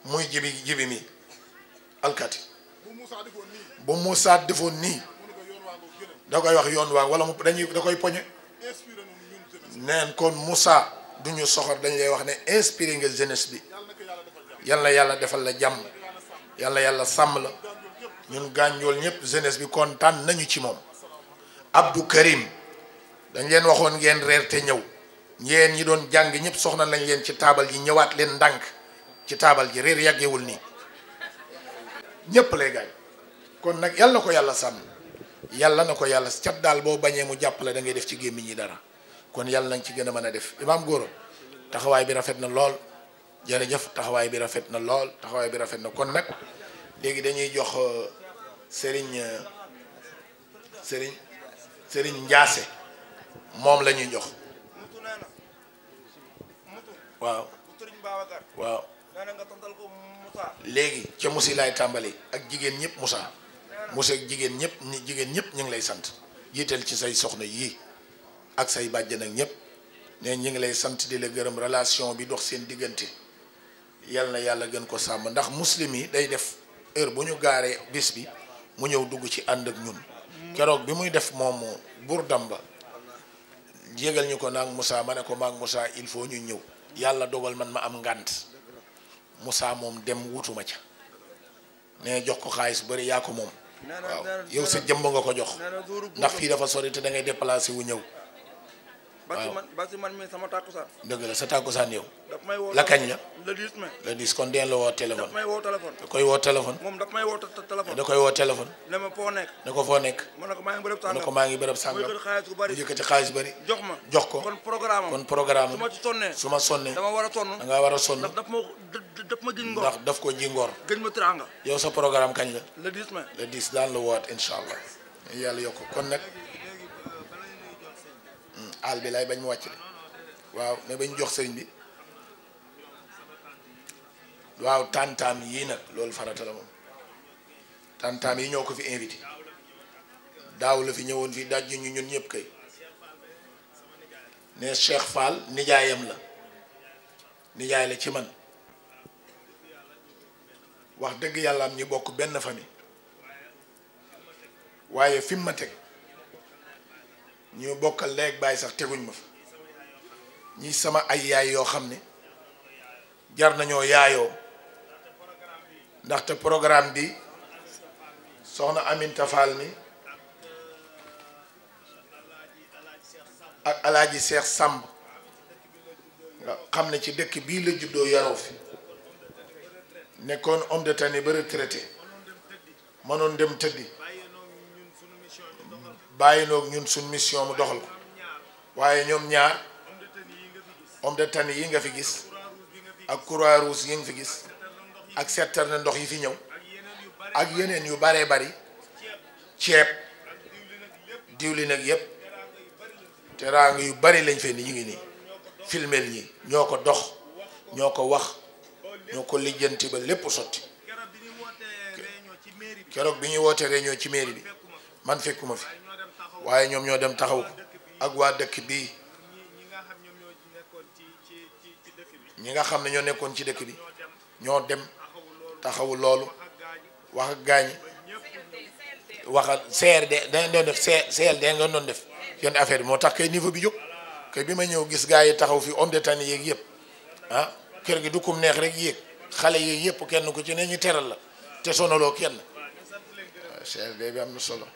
muy jibi mi alkati bu Moussa defoon nii da koy wax yoon waa wala mu da koy poñe neen kon Moussa du ñu soxor dañ lay wax ne inspiré nga jeunesse bi yàlla yàlla defal la jàmm yàlla yàlla sàmm la ñun Gandiol ñëpp jeunesse bi kontaan nañu ci moom. Abdou Karim dañ leen waxoon ngeen reer te ñëw ñeen ñi doon jàng ñëpp soxna lañ leen ci taabal ji ñëwaat leen ndànk ci taabal ji reer yàggewul nii ñëpp lay gaañ kon nag yàlla na ko yàlla sàmm yàlla na ko yàlla cat daal boo bañee mu jàppale da ngay def ci gémmiñ ñi dara kon yàlla nañ ci gën a mën a def Imaam Gora taxawaay bi rafet na lool jërëjëf taxawaay bi rafet na lool taxawaay bi rafet na kon nag léegi dañuy jox Serigne Ndiasse moom la ñuy jox waaw waaw léegi ca musi laay tàmbali ak jigéen ñëpp Moussa ak jigéen ñëpp ñu ngi lay sant jiital ci say soxna yii ak say bàjjan ak ñëpp ne ñu ngi lay sant di la gërëm relation bi dox seen diggante yal na yàlla gën ko sàmm ndax muslim yi day def heure bu ñu gaaree bis bi mu ñëw dugg ci ànd ak ñun keroog bi muy def moom buur damba jégal ñu ko naag Moussa ma ne ko maag Moussa il faut ñu ñëw yàlla dogal man ma am ngànt Moussa moom dem wutuma ca ne jox ko xaalis bari yaa ko moom waaw yow sa jëmb nga ko jox ndax fii dafa sori te da ngay déplacé wu ñëw waaw ba si man mi sama tàkkusaan dëgg la sa tàkkusaan yow daf may woo la kañ la le 10 mai le 10 kon deen la woo téléphone daf may woo téléphone da koy woo téléphone moom daf may woo téléphone da koy woo téléphone ne ma foo nekk ne ko foo nekk ma ne ko maa ngi bërëb ne sàngam ko maa ngi bërëb sàngam mu yëkkati xaalis bu bari mu yëkkati xaalis bari jox ma jox ko kon programme kon programme su ma ci sonnee su ma sonnee dama war a sonn da ngaa war a sonn ndax daf ma gën ngor ndax daf ko ji ngor gën ma teraanga yow sa programme kañ la le 10 mai le 10 daan la woot incha allah yàlla yokk kon nag àll bi lay bañ mu wàcc de waaw mais bañ jox sëriñ bi waaw tantaam yii nag loolu farata la moom tantaam yi ñoo ko fi invité daaw la fi ñëwoon fii daj ñu ñun ñëpp kay ne Cheikh Fall nijaayam la nijaay la ci man wax dëgg yàlla am ñi bokk benn famille waaye fi mu ma teg ñu bokkal leeg bàyyi sax teguñ ma fa ñi sama ay yaay yoo xam ne jar nañoo yaayoo ndaxte programme bi soxna Aminta Fall mi ak alaaji Seex Sàmb nga xam ne ci dëkk bii la juddoo yaroo fi nekkoon homme de tenue ba retraité mënoon dem tëddi bàyyi noog ñun suñ mission mu doxal ko waaye ñoom ñaar homme de tenue yi nga fi gis ak Croix-Rouge yi nga fi gis ak citerne ndox yi fi ñëw ak yeneen yu baree bari ceeb diwlin ak yépp teraanga yu bari lañ fee ni ñu ngi nii filmeel ñi ñoo ko dox ñoo ko wax ñoo ko lijjanti ba lépp sotti keroog bi ñuy wootee réunion ci mairie bi man fekkuma fi waaye ñoom ñoo dem taxaw ko ak waa dëkk bii ñi nga xam ne ñoo nekkoon ci dëkk bi ñoo dem taxawu loolu wax ak gaañi waxal CRD dañ doon def CLD nga doon def yenn affaire bi moo tax kay niveau bi jóg kay bi ma ñëw gis gars yi taxaw fi homme de tenue yeeg yëpp ah kër gi du kum neex rek yéeg xale yeeg yëpp kenn ku ci ne ñu teral la te sonaloo kenn waaw CRD bi am na solo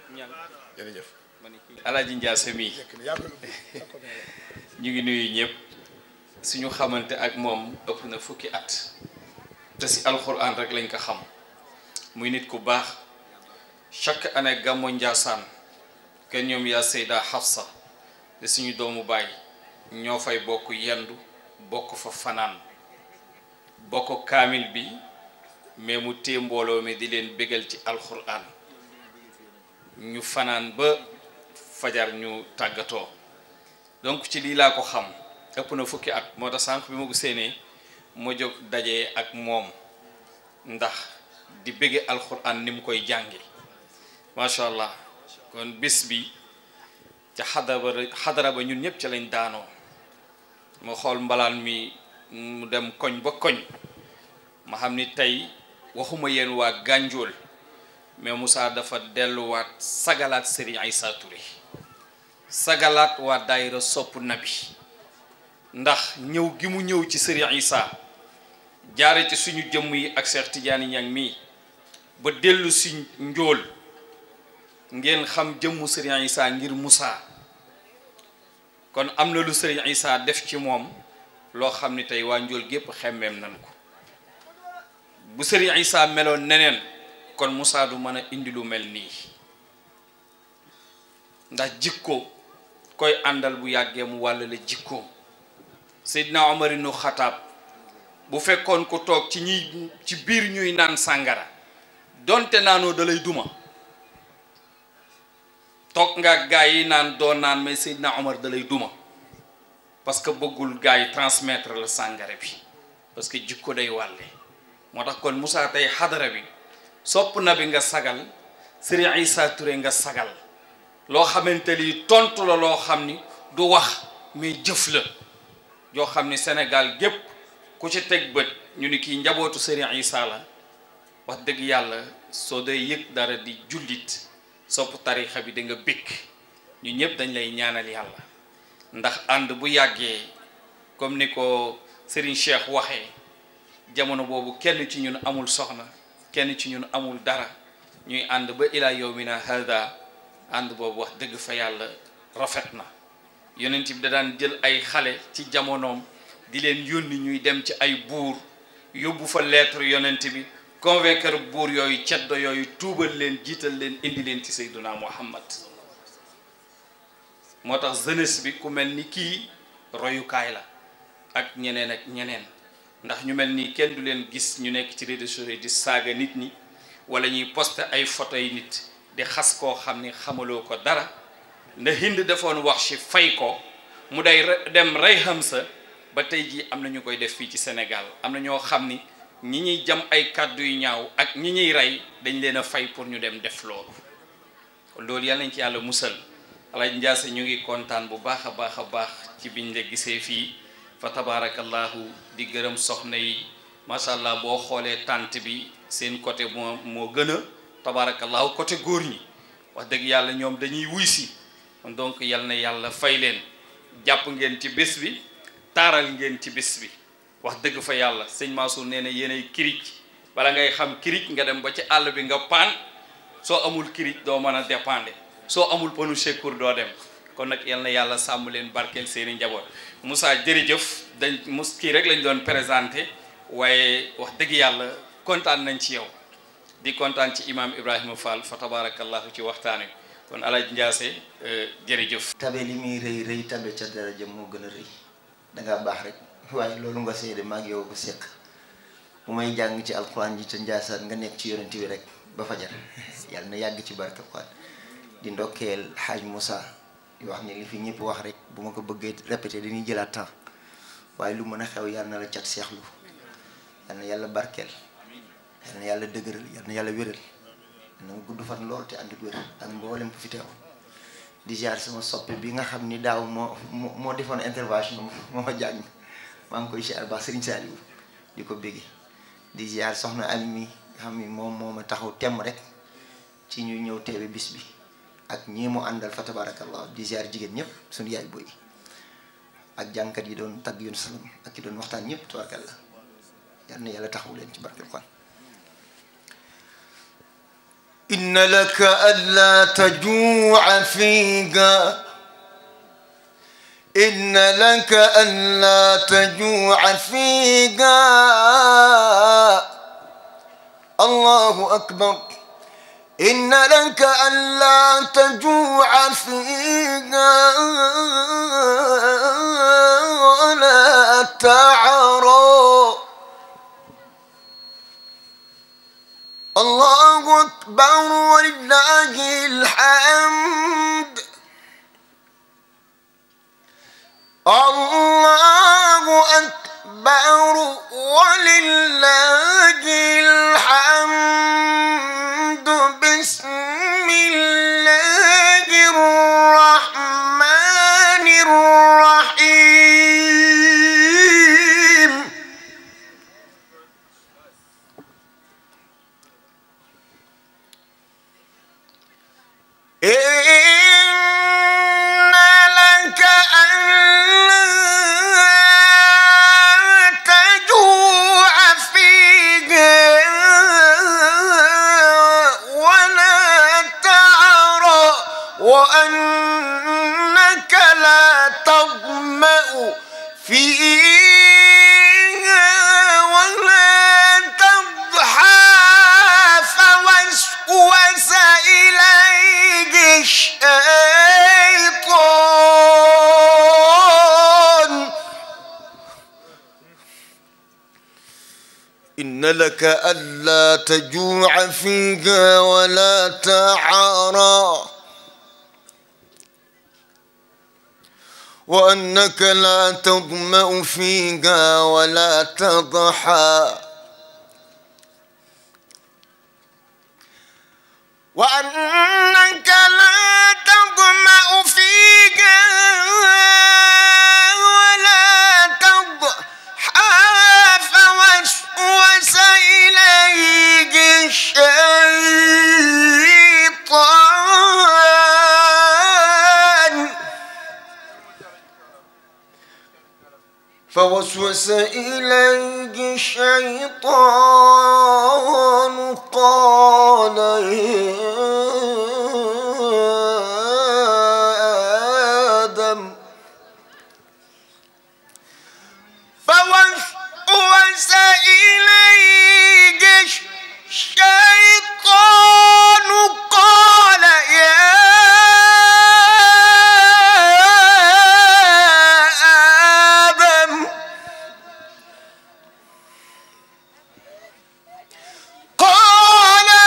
jërëjëf. Alaaji Ndiasse mii ñu ngi nuyu ñëpp suñu xamante ak moom ëpp na fukki at te si alxuraan rek lañ ko xam muy nit ku baax chaque année gàmmu Njaasaan kenn ñoom yaa Seyda Hafsa de suñu doomu baay ñoo fay bokk yendu bokk fa fanaan bokk kaamil bi mais mu téye mbooloo mi di leen bégal ci alxuraan ñu fanaan ba fajar ñu tàggatoo donc ci lii laa ko xam ëpp na fukki at moo tax sànq bi ma ko séenee ma jóg dajee ak moom ndax di bége alxuraan ni mu koy jànge macha allah kon bis bi ca xadara ba ñun ñëpp ca lañ daanoo ma xool mbalaan mi mu dem koñ ba koñ ma xam ni tey waxuma yéen waa Gànjool mais Moussa dafa delluwaat sagalaat Serigne Issa Touré sagalaat waa daayira sopp nabi ndax ñëw gi mu ñëw ci Serigne Issa jaare ci suñu jëmm yi ak Cheikh Tidiane Niang mii ba dellu si njool ngeen xam jëmmu Serigne Issa ngir Moussa kon am na lu Serigne Issa def ci moom loo xam ni tey waa njool gépp xemmeem nan ko bu Serigne Issa meloon neneen kon Moussa du mën a indi lu mel nii ndax jikko koy àndal bu yàggee mu wàll la jikko Seydina Omar ibn Khattab bu fekkoon ko toog ci biir ñuy naan sàngara donte naanoo dalay duma toog nga gaa yi naan doo naan mais Seydina Omar dalay duma parce que bëggul gaa yi transmettre la sàngara bi parce que jikko day wàlle moo tax kon Moussa tey xadara bi sopp na bi nga sagal Serigne Issa Touré nga sagal loo xamante ni tontu la loo xam ni du wax mais jëf la yoo xam ni Sénégal gépp ku ci teg bët ñu ni kii njabootu Serigne Issa la wax dëgg yàlla soo day yëg dara di jullit sopp tarixa bi da nga békk ñu ñëpp dañ lay ñaanal yàlla ndax ànd bu yàggee comme ni ko Serigne Cheikh waxee jamono boobu kenn ci ñun amul soxna kenn ci ñun amul dara ñuy ànd ba ila yawmina hada ànd boobu wax dëgg fa yàlla rafet na yonent bi da daan jël ay xale ci jamonoom di leen yónni ñuy dem ci ay buur yóbbu fa lettre yonent bi convaincre buur yooyu ceddo yooyu tuubal leen jiital leen indi leen ci Seyduna Muhammad moo tax jeunesse bi ku mel ni kii royukaay la ak ñeneen ndax ñu mel nii kenn du leen gis ñu nekk ci réseaux sociaux di saaga nit ñi wala ñuy poster ay photo yi nit di xas koo xam ni xamaloo ko dara na Hind defoon wax ci fay ko mu day dem rey Hamza ba tey jii am na ñu koy def fii ci Sénégal am na ñoo xam ni ñi ñuy jam ay kàddu yu ñaaw ak ñi ñuy rey dañ leen a fay pour ñu dem def loolu loolu yàlla nañ ci yàlla musal Alaaji Ndiasse ñu ngi kontaan bu baax a baax ci biñ la gisee fii fa tabarakallahu di gërëm soxna yi macha allah boo xoolee tànt bi seen côté moo gën a tabarakallahu côté góor ñi wax dëgg yàlla ñoom dañuy wuy si donc yal na yàlla fay leen jàpp ngeen ci bés bi taaral ngeen ci bés bi wax dëgg fa yàlla sëñ Mansour nee na yéenay kirij bala ngay xam kirij nga dem ba ci àll bi nga paan soo amul kirij doo mën a dépendre soo amul panu secours doo dem kon nag yal na yàlla sàmm leen barkeel seeni njaboot Moussa jërëjëf kii rek lañ doon présenté waaye wax dëgg yàlla kontaan nañ ci yow di kontaan ci imam Ibrahima Fall fa tabarakallahu ci waxtaan wi kon Alaaji Ndiasse jërëjëf. tabe li muy rëy tabe ca daraja moo gën a rëy dangaa baax rek waaye loolu nga seede maag yow ko séq bu may jàng ci alquran ji ca Njaasaan nga nekk ci yonent bi rek ba fajar yàlla na yàgg ci barke alquran di ndokkeel Haaj Moussa di wax ni li fi ñëpp wax rek bu ma ko bëggee répété dañuy jëlaat temps waaye lu mën a xew yàlla na la cat seexlu yàlla na yàlla barkeel yàlla na yàlla dëgëral yàlla na yàlla wéral na nga gudd fan lool te ànd ak wér ak mboolem ko fi teew di ziar sama soppe bi nga xam ni daaw moo defoon intervention moo ma jàng maa ngi koy ziar baax Serigne Saliou di ko bégge di ziar soxna Ami mi nga xam ni moom moo ma taxaw temm rek ci ñu ñëw teewe bis bi ak ñii mu àndal fa tabarakallah di ziar jigéen ñëpp suñu yaay boy ak jànkat yi doon tagg yoon salam ak ki doon waxtaan ñëpp tabarakallah yal na yàlla taxawu leen ci barke Alxuraan inna laka alla tajuu'a fiiha inna laka alla tajuu'a fiiha allahu akbar inna laka alla tajuu'a fiiha wa la ta'ra الله أكبر ولله الحمد الله أكبر ولله الحمد بسم الله لك ألا تجوع فيها ولا تعرى وأنك لا تظمأ فيها ولا تضحى وأنك لا تظمأ فيها ولا تضحى فوسوس إليه الشيطان قال يا آدم فوسوس إليه الشيطان قال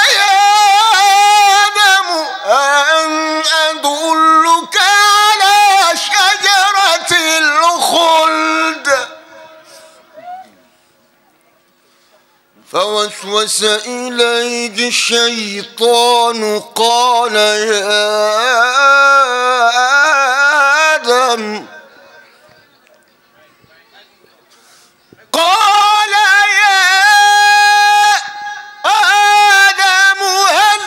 يا آدم أن أدلك على شجرة الخلد فوسوس إليه الشيطان قال يا آدم هل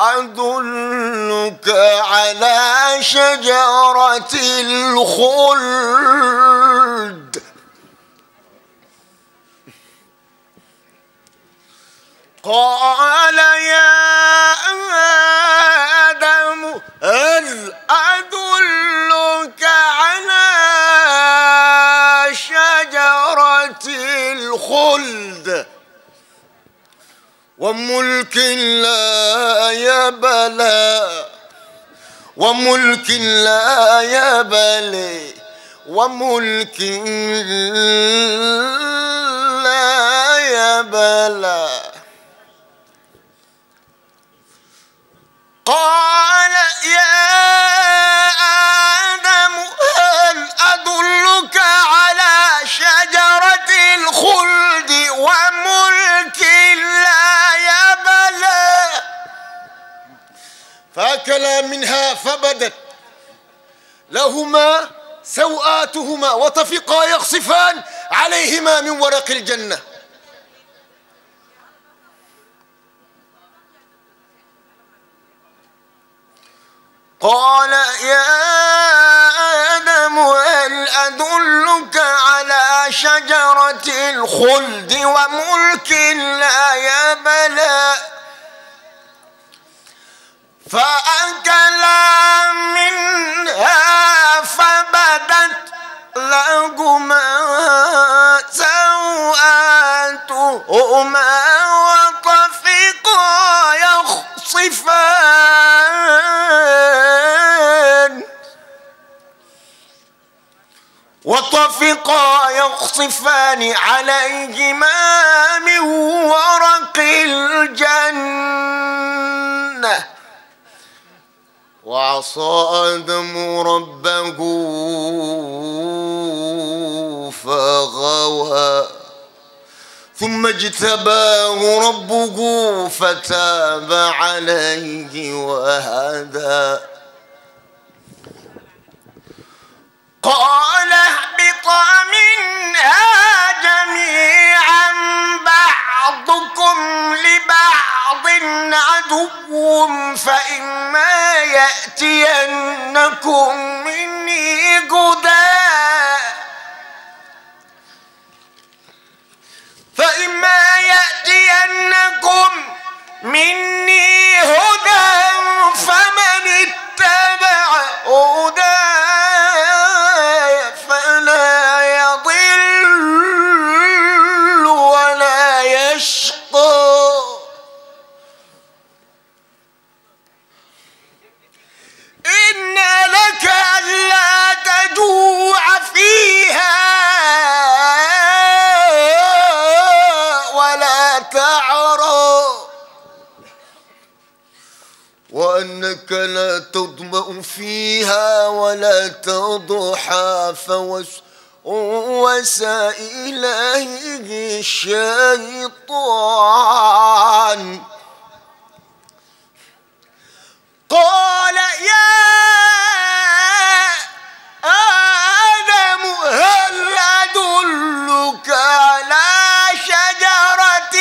أدلك على شجرة الخلد قال يا آدم هل أدلك على شجرة الخلد وملك لا يبلى وملك لا يبلى وملك لا يبلى قال يا آدم هل أدلك على شجرة الخلد وملك لا يبلى فأكلا منها فبدت لهما سوآتهما وطفقا يخصفان عليهما من ورق الجنة قال يا آدم هل أدلك على شجرة الخلد وملك لا يبلى فأكلا منها فبدت لهما سوآتهما وطفقا يخصفان عليهما من ورق الجنة وعصى آدم ربه فغوى ثم اجتباه ربه فتاب عليه وهدى قال اهبطا منها جميعا بعضكم لبعض عدو فإما يأتينكم مني هدى فمن اتبع هداي فلا يضل ولا يشقى إن لك إنك لا تظمأ فيها ولا تضحى فوسوس إليه الشيطان قال يا آدم هل أدلك على شجرة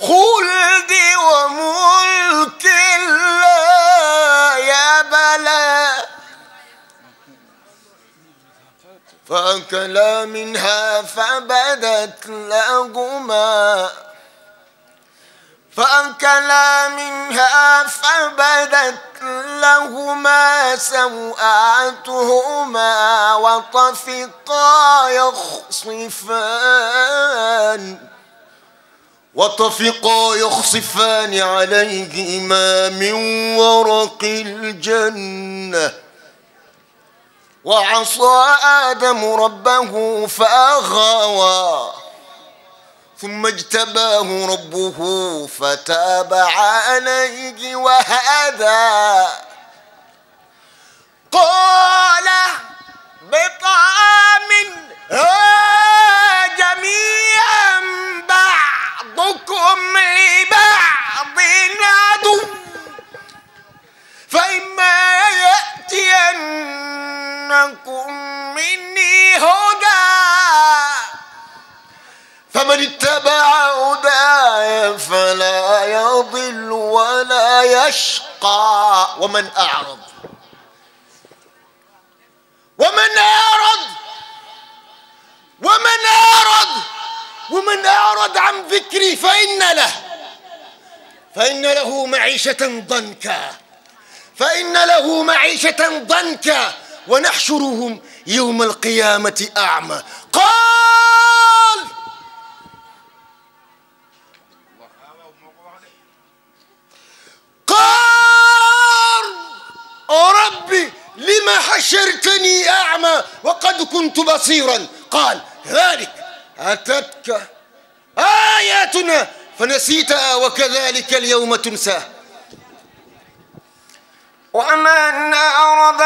الخلد وملك لا يبلى فأكلا منها فبدت لهما سوآتهما وطفقا يخصفان عليهما من ورق الجنة وعصى آدم ربه فغوى ثم اجتباه ربه فتاب عليه وهدى قال اهبطا منها جميعا بعضكم لبعض عدو فإما يأتينكم مني هدى فمن اتبع هداي فلا يضل ولا يشقى ومن أعرض عن ذكري فإن له معيشة ضنكا ونحشرهم يوم القيامة أعمى قال ربي لما حشرتني أعمى وقد كنت بصيرا قال ذلك أتتك آياتنا فنسيتها وكذلك اليوم تنسى ومن أعرض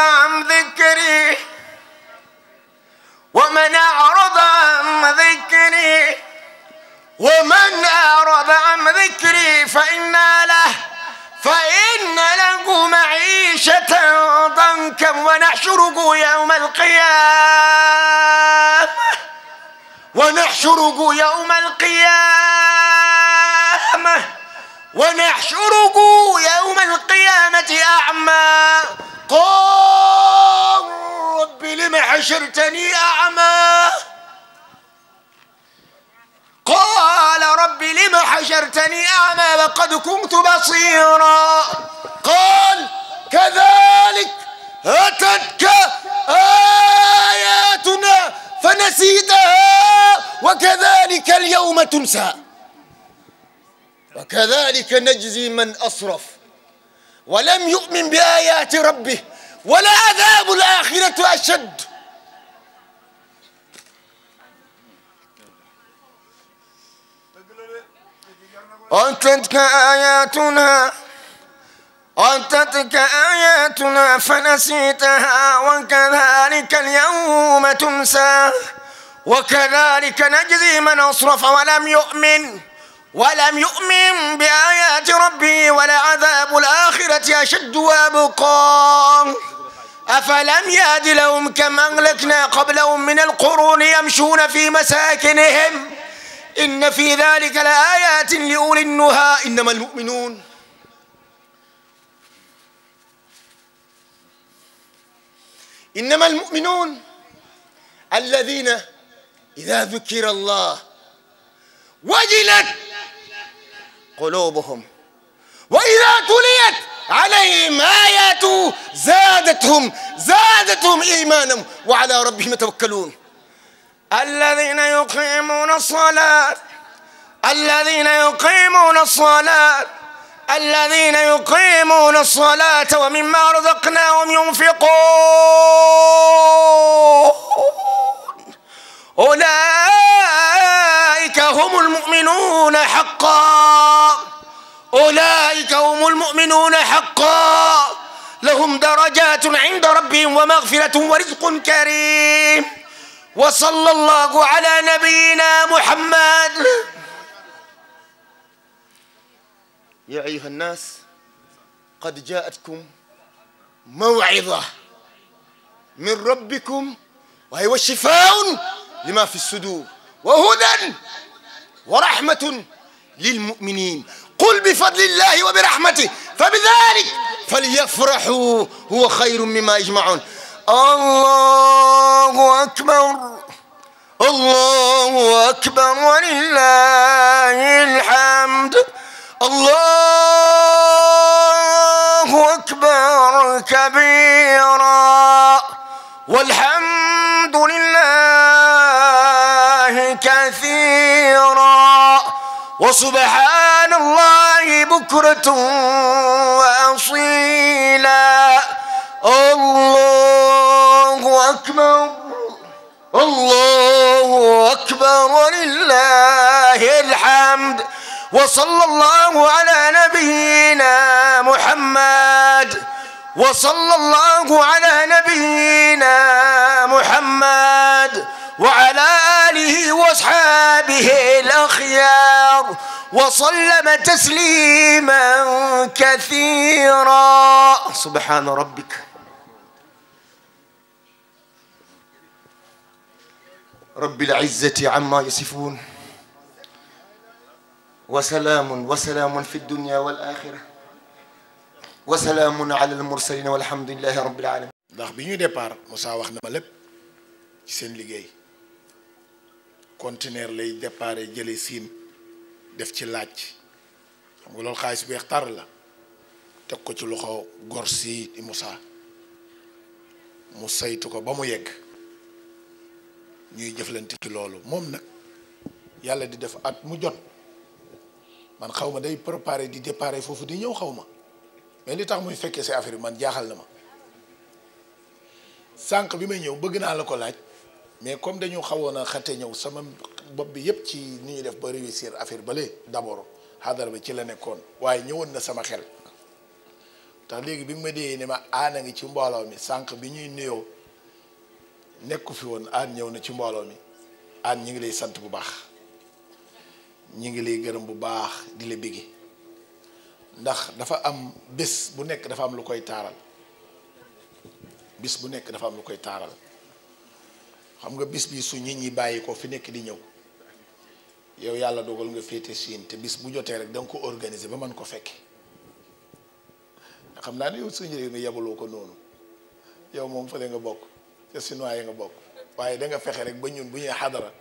عن ذكري فإن له معيشة ضنكا ونحشره يوم القيامة أعمى قال رب لم حشرتني أعمى وقد كنت بصيرا قال كذلك أتتك آياتنا فنسيتها وكذلك اليوم تنسى وكذلك نجزي من أسرف ولم يؤمن بآيات ربه ولعذاب الآخرة أشد أتتك آياتنا فنسيتها وكذلك اليوم تنسى وكذلك نجزي من أسرف ولم يؤمن بآيات ربه ولعذاب الآخرة أشد وأبقى أفلم يهد لهم كم أهلكنا قبلهم من القرون يمشون في مساكنهم إن في ذلك لآيات لأولي النهى إنما المؤمنون الذين إذا ذكر الله وجلت قلوبهم وإذا تليت عليهم آياته زادتهم إيمانا وعلى ربهم يتوكلون الذين يقيمون الصلاة ومما رزقناهم ينفقون أولئك هم المؤمنون حقا لهم درجات عند ربهم ومغفرة ورزق كريم. وصلى الله على نبينا محمد. يا أيها الناس قد جاءتكم موعظة من ربكم وهي شفاء لما في الصدور وهدى ورحمة للمؤمنين. قل بفضل الله وبرحمته فبذلك فليفرحوا هو خير مما يجمعون. الله أكبر الله أكبر ولله الحمد. الله أكبر كبيرا والحمد لله كثيرا وسبحان الله بكرة وأصيلا. الله أكبر الله أكبر ولله الحمد. وصلى الله على نبينا محمد وصلى الله على نبينا محمد وعلى آله وأصحابه الأخيار وسلم تسليما كثيرا. سبحان ربك رب العزة عما يصفون وسلام في الدنيا والآخرة وسلام على المرسلين والحمد لله رب العالمين. ndax bi ñu départ Moussa wax na ma lépp ci seen liggéey conteneur lay départ jëlee siin def ci laaj xam nga loolu xaalis bu weex tar la teg ko ci loxo gor si di Moussa mu saytu ko ba mu yegg ñuy jëflante ci loolu moom nag yàlla di def at mu jot man xaw ma day préparé di départ foofu di ñëw xaw ma mais li tax muy fekkee si affaire bi man jaaxal na ma sànq bi may ñëw bëgg naa la ko laaj mais comme dañu xawoon a xate ñëw sama bopp bi yépp ci ni ñuy def ba réussir affaire ba léegi d'abord xadara bi ci la nekkoon waaye ñëwoon na sama xel tax léegi bi nga ma dee ne ma aana ngi ci mbooloo mi sànq bi ñuy nuyoo nekku fi woon aan ñëw na ci mbooloo mi aan ñi ngi lay sant bu baax ñi ngi lay gërëm bu baax di la bégge ndax dafa am bés bu nekk dafa am lu koy taaral bis bu nekk dafa am lu koy taaral xam nga bis bi su nit ñi bàyyi ko fi nekk di ñëw yow yàlla dogal nga féete Chine te bis bu jotee rek da nga ko organiser ba mën ko fekke xam naa ne yow suñu réew mi yebaloo ko noonu yow moom fële nga bokk te Chinois yi nga bokk waaye da nga fexe rek ba ñun bu ñuy xadara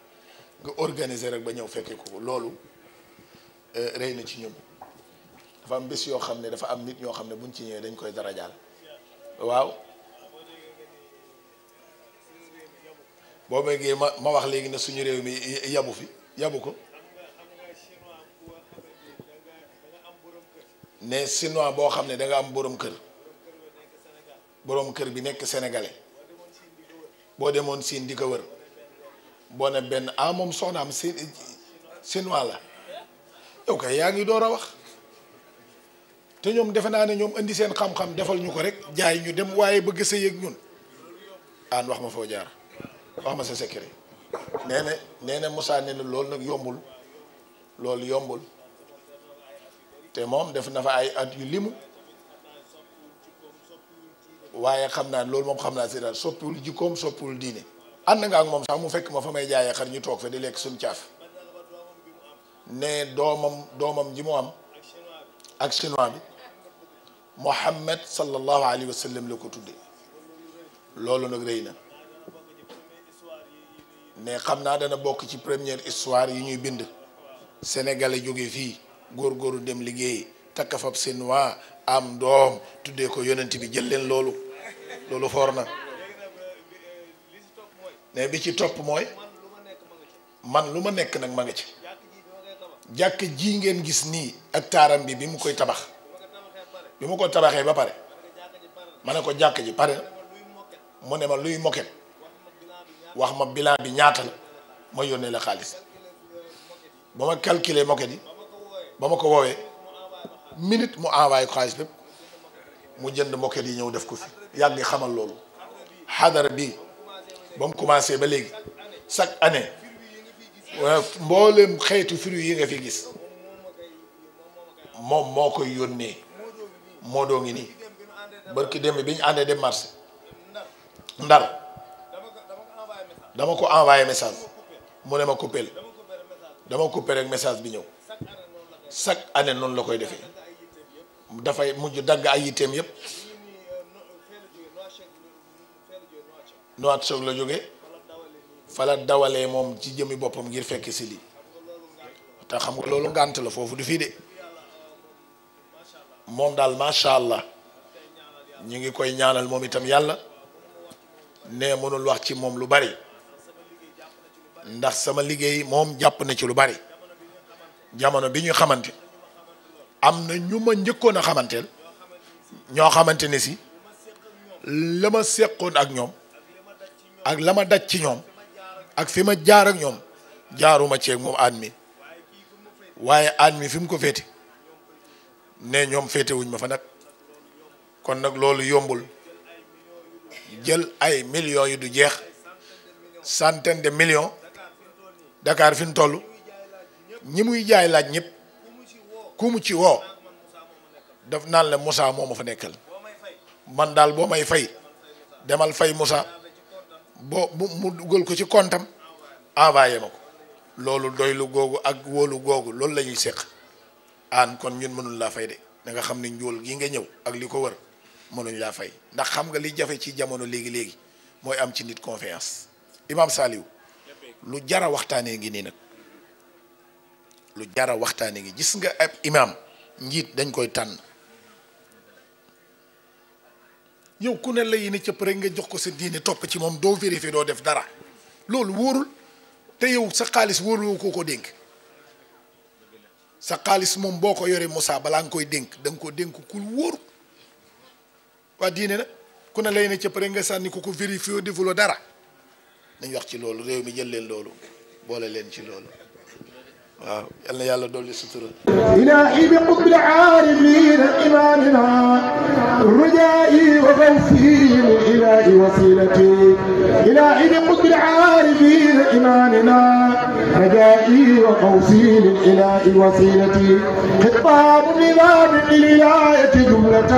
nga organiser rek ba ñëw fekke ko loolu rëy na ci ñun dafa am bés yoo xam ne dafa am nit ñoo xam ne buñ ci ñëwee dañ koy darajaal waaw boo bëggee ma wax léegi ne suñu réew mi yabu fi yabu ko ne Chinois boo xam ne da nga am borom kër bi nekk sénégalais boo demoon Siin di ko wër boo ne benn moom soxnaam Chinois la yow kay yaa ngi door a wax te ñoom defe naa ne ñoom indi seen xam-xam defal ñu ko rek jaay ñu dem waaye bëgg sa yëg ñun aan wax ma foo jaar wax ma sa secret nee na Moussa ne na loolu nag yombul loolu yombul te moom def na fa ay at yu limu waaye xam naa loolu moom xam naa si daal soppiwul jikkoom soppiwul diine ànd nga ak moom sax mu fekk ma fa may jaayee xar ñu toog fa di lekk suñ caaf ne doomam ji mu am ak chinois bi Muhammad sallallahu alayhi wa sallam la ko tudde loolu nag rëy na ne xam naa dana bokk ci première histoire yi ñuy bind sénégalais jóge fii góorgóoru dem liggéey takka fab chinois am doom tuddee ko yonent bi jël leen loolu foor na ne bi ci topp mooy man lu ma nekk nag ma nga ci jàkk ji ngeen gis nii ak taaram bi mu koy tabax bi mu ko tabaxee ba pare ma ne ko jàkk ji pare mu ne ma luy moket wax ma bilan bi ñaata la ma yónnee la xaalis ba ma calculer moket yi ba ma ko woowee minute mu envoyé ko xaalis bépp mu jënd moket yi ñëw def ko fi yàgg xamal loolu xadara bi ba mu commencé ba léegi chaque année mboolem xeetu fruits yi nga fi gis moom moo koy yónnee moo doo ngi nii barki démb bi ñu àndee dem marché Ndar dama ko envoyé message mu ne ma coupé dama coupé rek message bi ñëw chaque année noonu la koy defee dafay mujj dagg ay yitteem yëpp noat soog la jógee fa la dawalee moom ci jëmi boppam ngir fekk si lii te xam nga loolu ngànt la foofu du fii de moom daal macha allah ñu ngi koy ñaanal moom itam yàlla ne mënul wax ci moom lu bari ndax sama liggéey moom jàpp na ci lu bari jamono bi ñu xamante am na ñu ma njëkkoon a xamanteel ñoo xamante ne si la ma seqoon ak ñoom ak la ma daj ci ñoom ak fi ma jaar ak ñoom jaaruma ceeg moom aan mi waaye aan mi fi mu ko féete ne ñoom féete wuñ ma fa nag kon nag loolu yombul jël ay millions yu du jeex centaine de millions Dakar fi mu toll ñi muy jaay laaj ñëpp ku mu ci woo daf naan la Moussa moo ma fa nekkal man daal boo may fay demal fay Moussa boo mu dugal ko ci kontam envoyé ma ko loolu doylu googu ak wóolu googu loolu la ñuy séq aan kon ñun mënul laa fay de da nga xam ne njool gi nga ñëw ak li ko wër mënuñ laa fay ndax xam nga li jafe ci jamono léegi-léegi mooy am ci nit confiance Imam Saliou lu jara waxtaanee ngi nii nag lu jara waxtaanee ngi gis nga ab imam njiit dañ koy tànn yow ku ne lay ne cëpp rek nga jox ko sa diine topp ci moom doo vérifier doo def dara loolu wóorul te yow sa xaalis wóoruloo ko dénk sa xaalis moom boo ko yoree Moussa balaa nga koy dénk da nga ko dénk kul wóoru waa diine nag ku ne lay ne cëpp rek nga sànni ko vérifier defuloo dara nañ wax ci loolu réew mi jël leen loolu boole leen ci loolu waaw yal na yàlla dolli sutura إلهي بقطب العارفين إمامنا رجائي وغوثي للإله وسيلتي إلهي بقطب العارفين إمامنا رجائي وغوثي للإله وسيلتي خطاب نظام الولاية جملة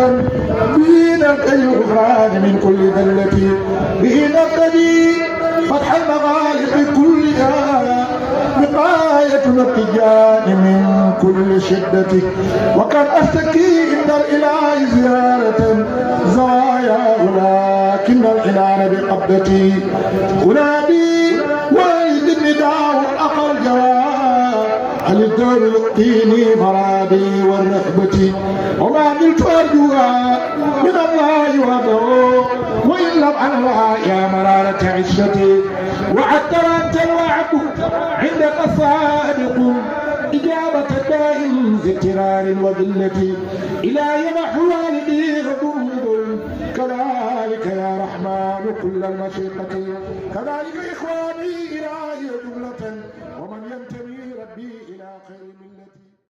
بين الغفران من كل ذلة به نقضي فتح المغالق كلها وقايتنا التجان من كل شدة وكان أشتكي عند الإله زيارة زوايا ولكن العنان بقبضتي أنادي ويد النداء والأخر الجواب هل الدور يقيني مرادي والرغبة وما زلت أرجوها من الله وحده وإن لم أنوها يا مرارة عشتي وعدت أنت الوعد عندك صادق إجابة دائم ذي اضطرار وذلة إلهي محو والدي غضوب كذلك يا رحمن كل المشيقة كذلك إخواني إلهي جملة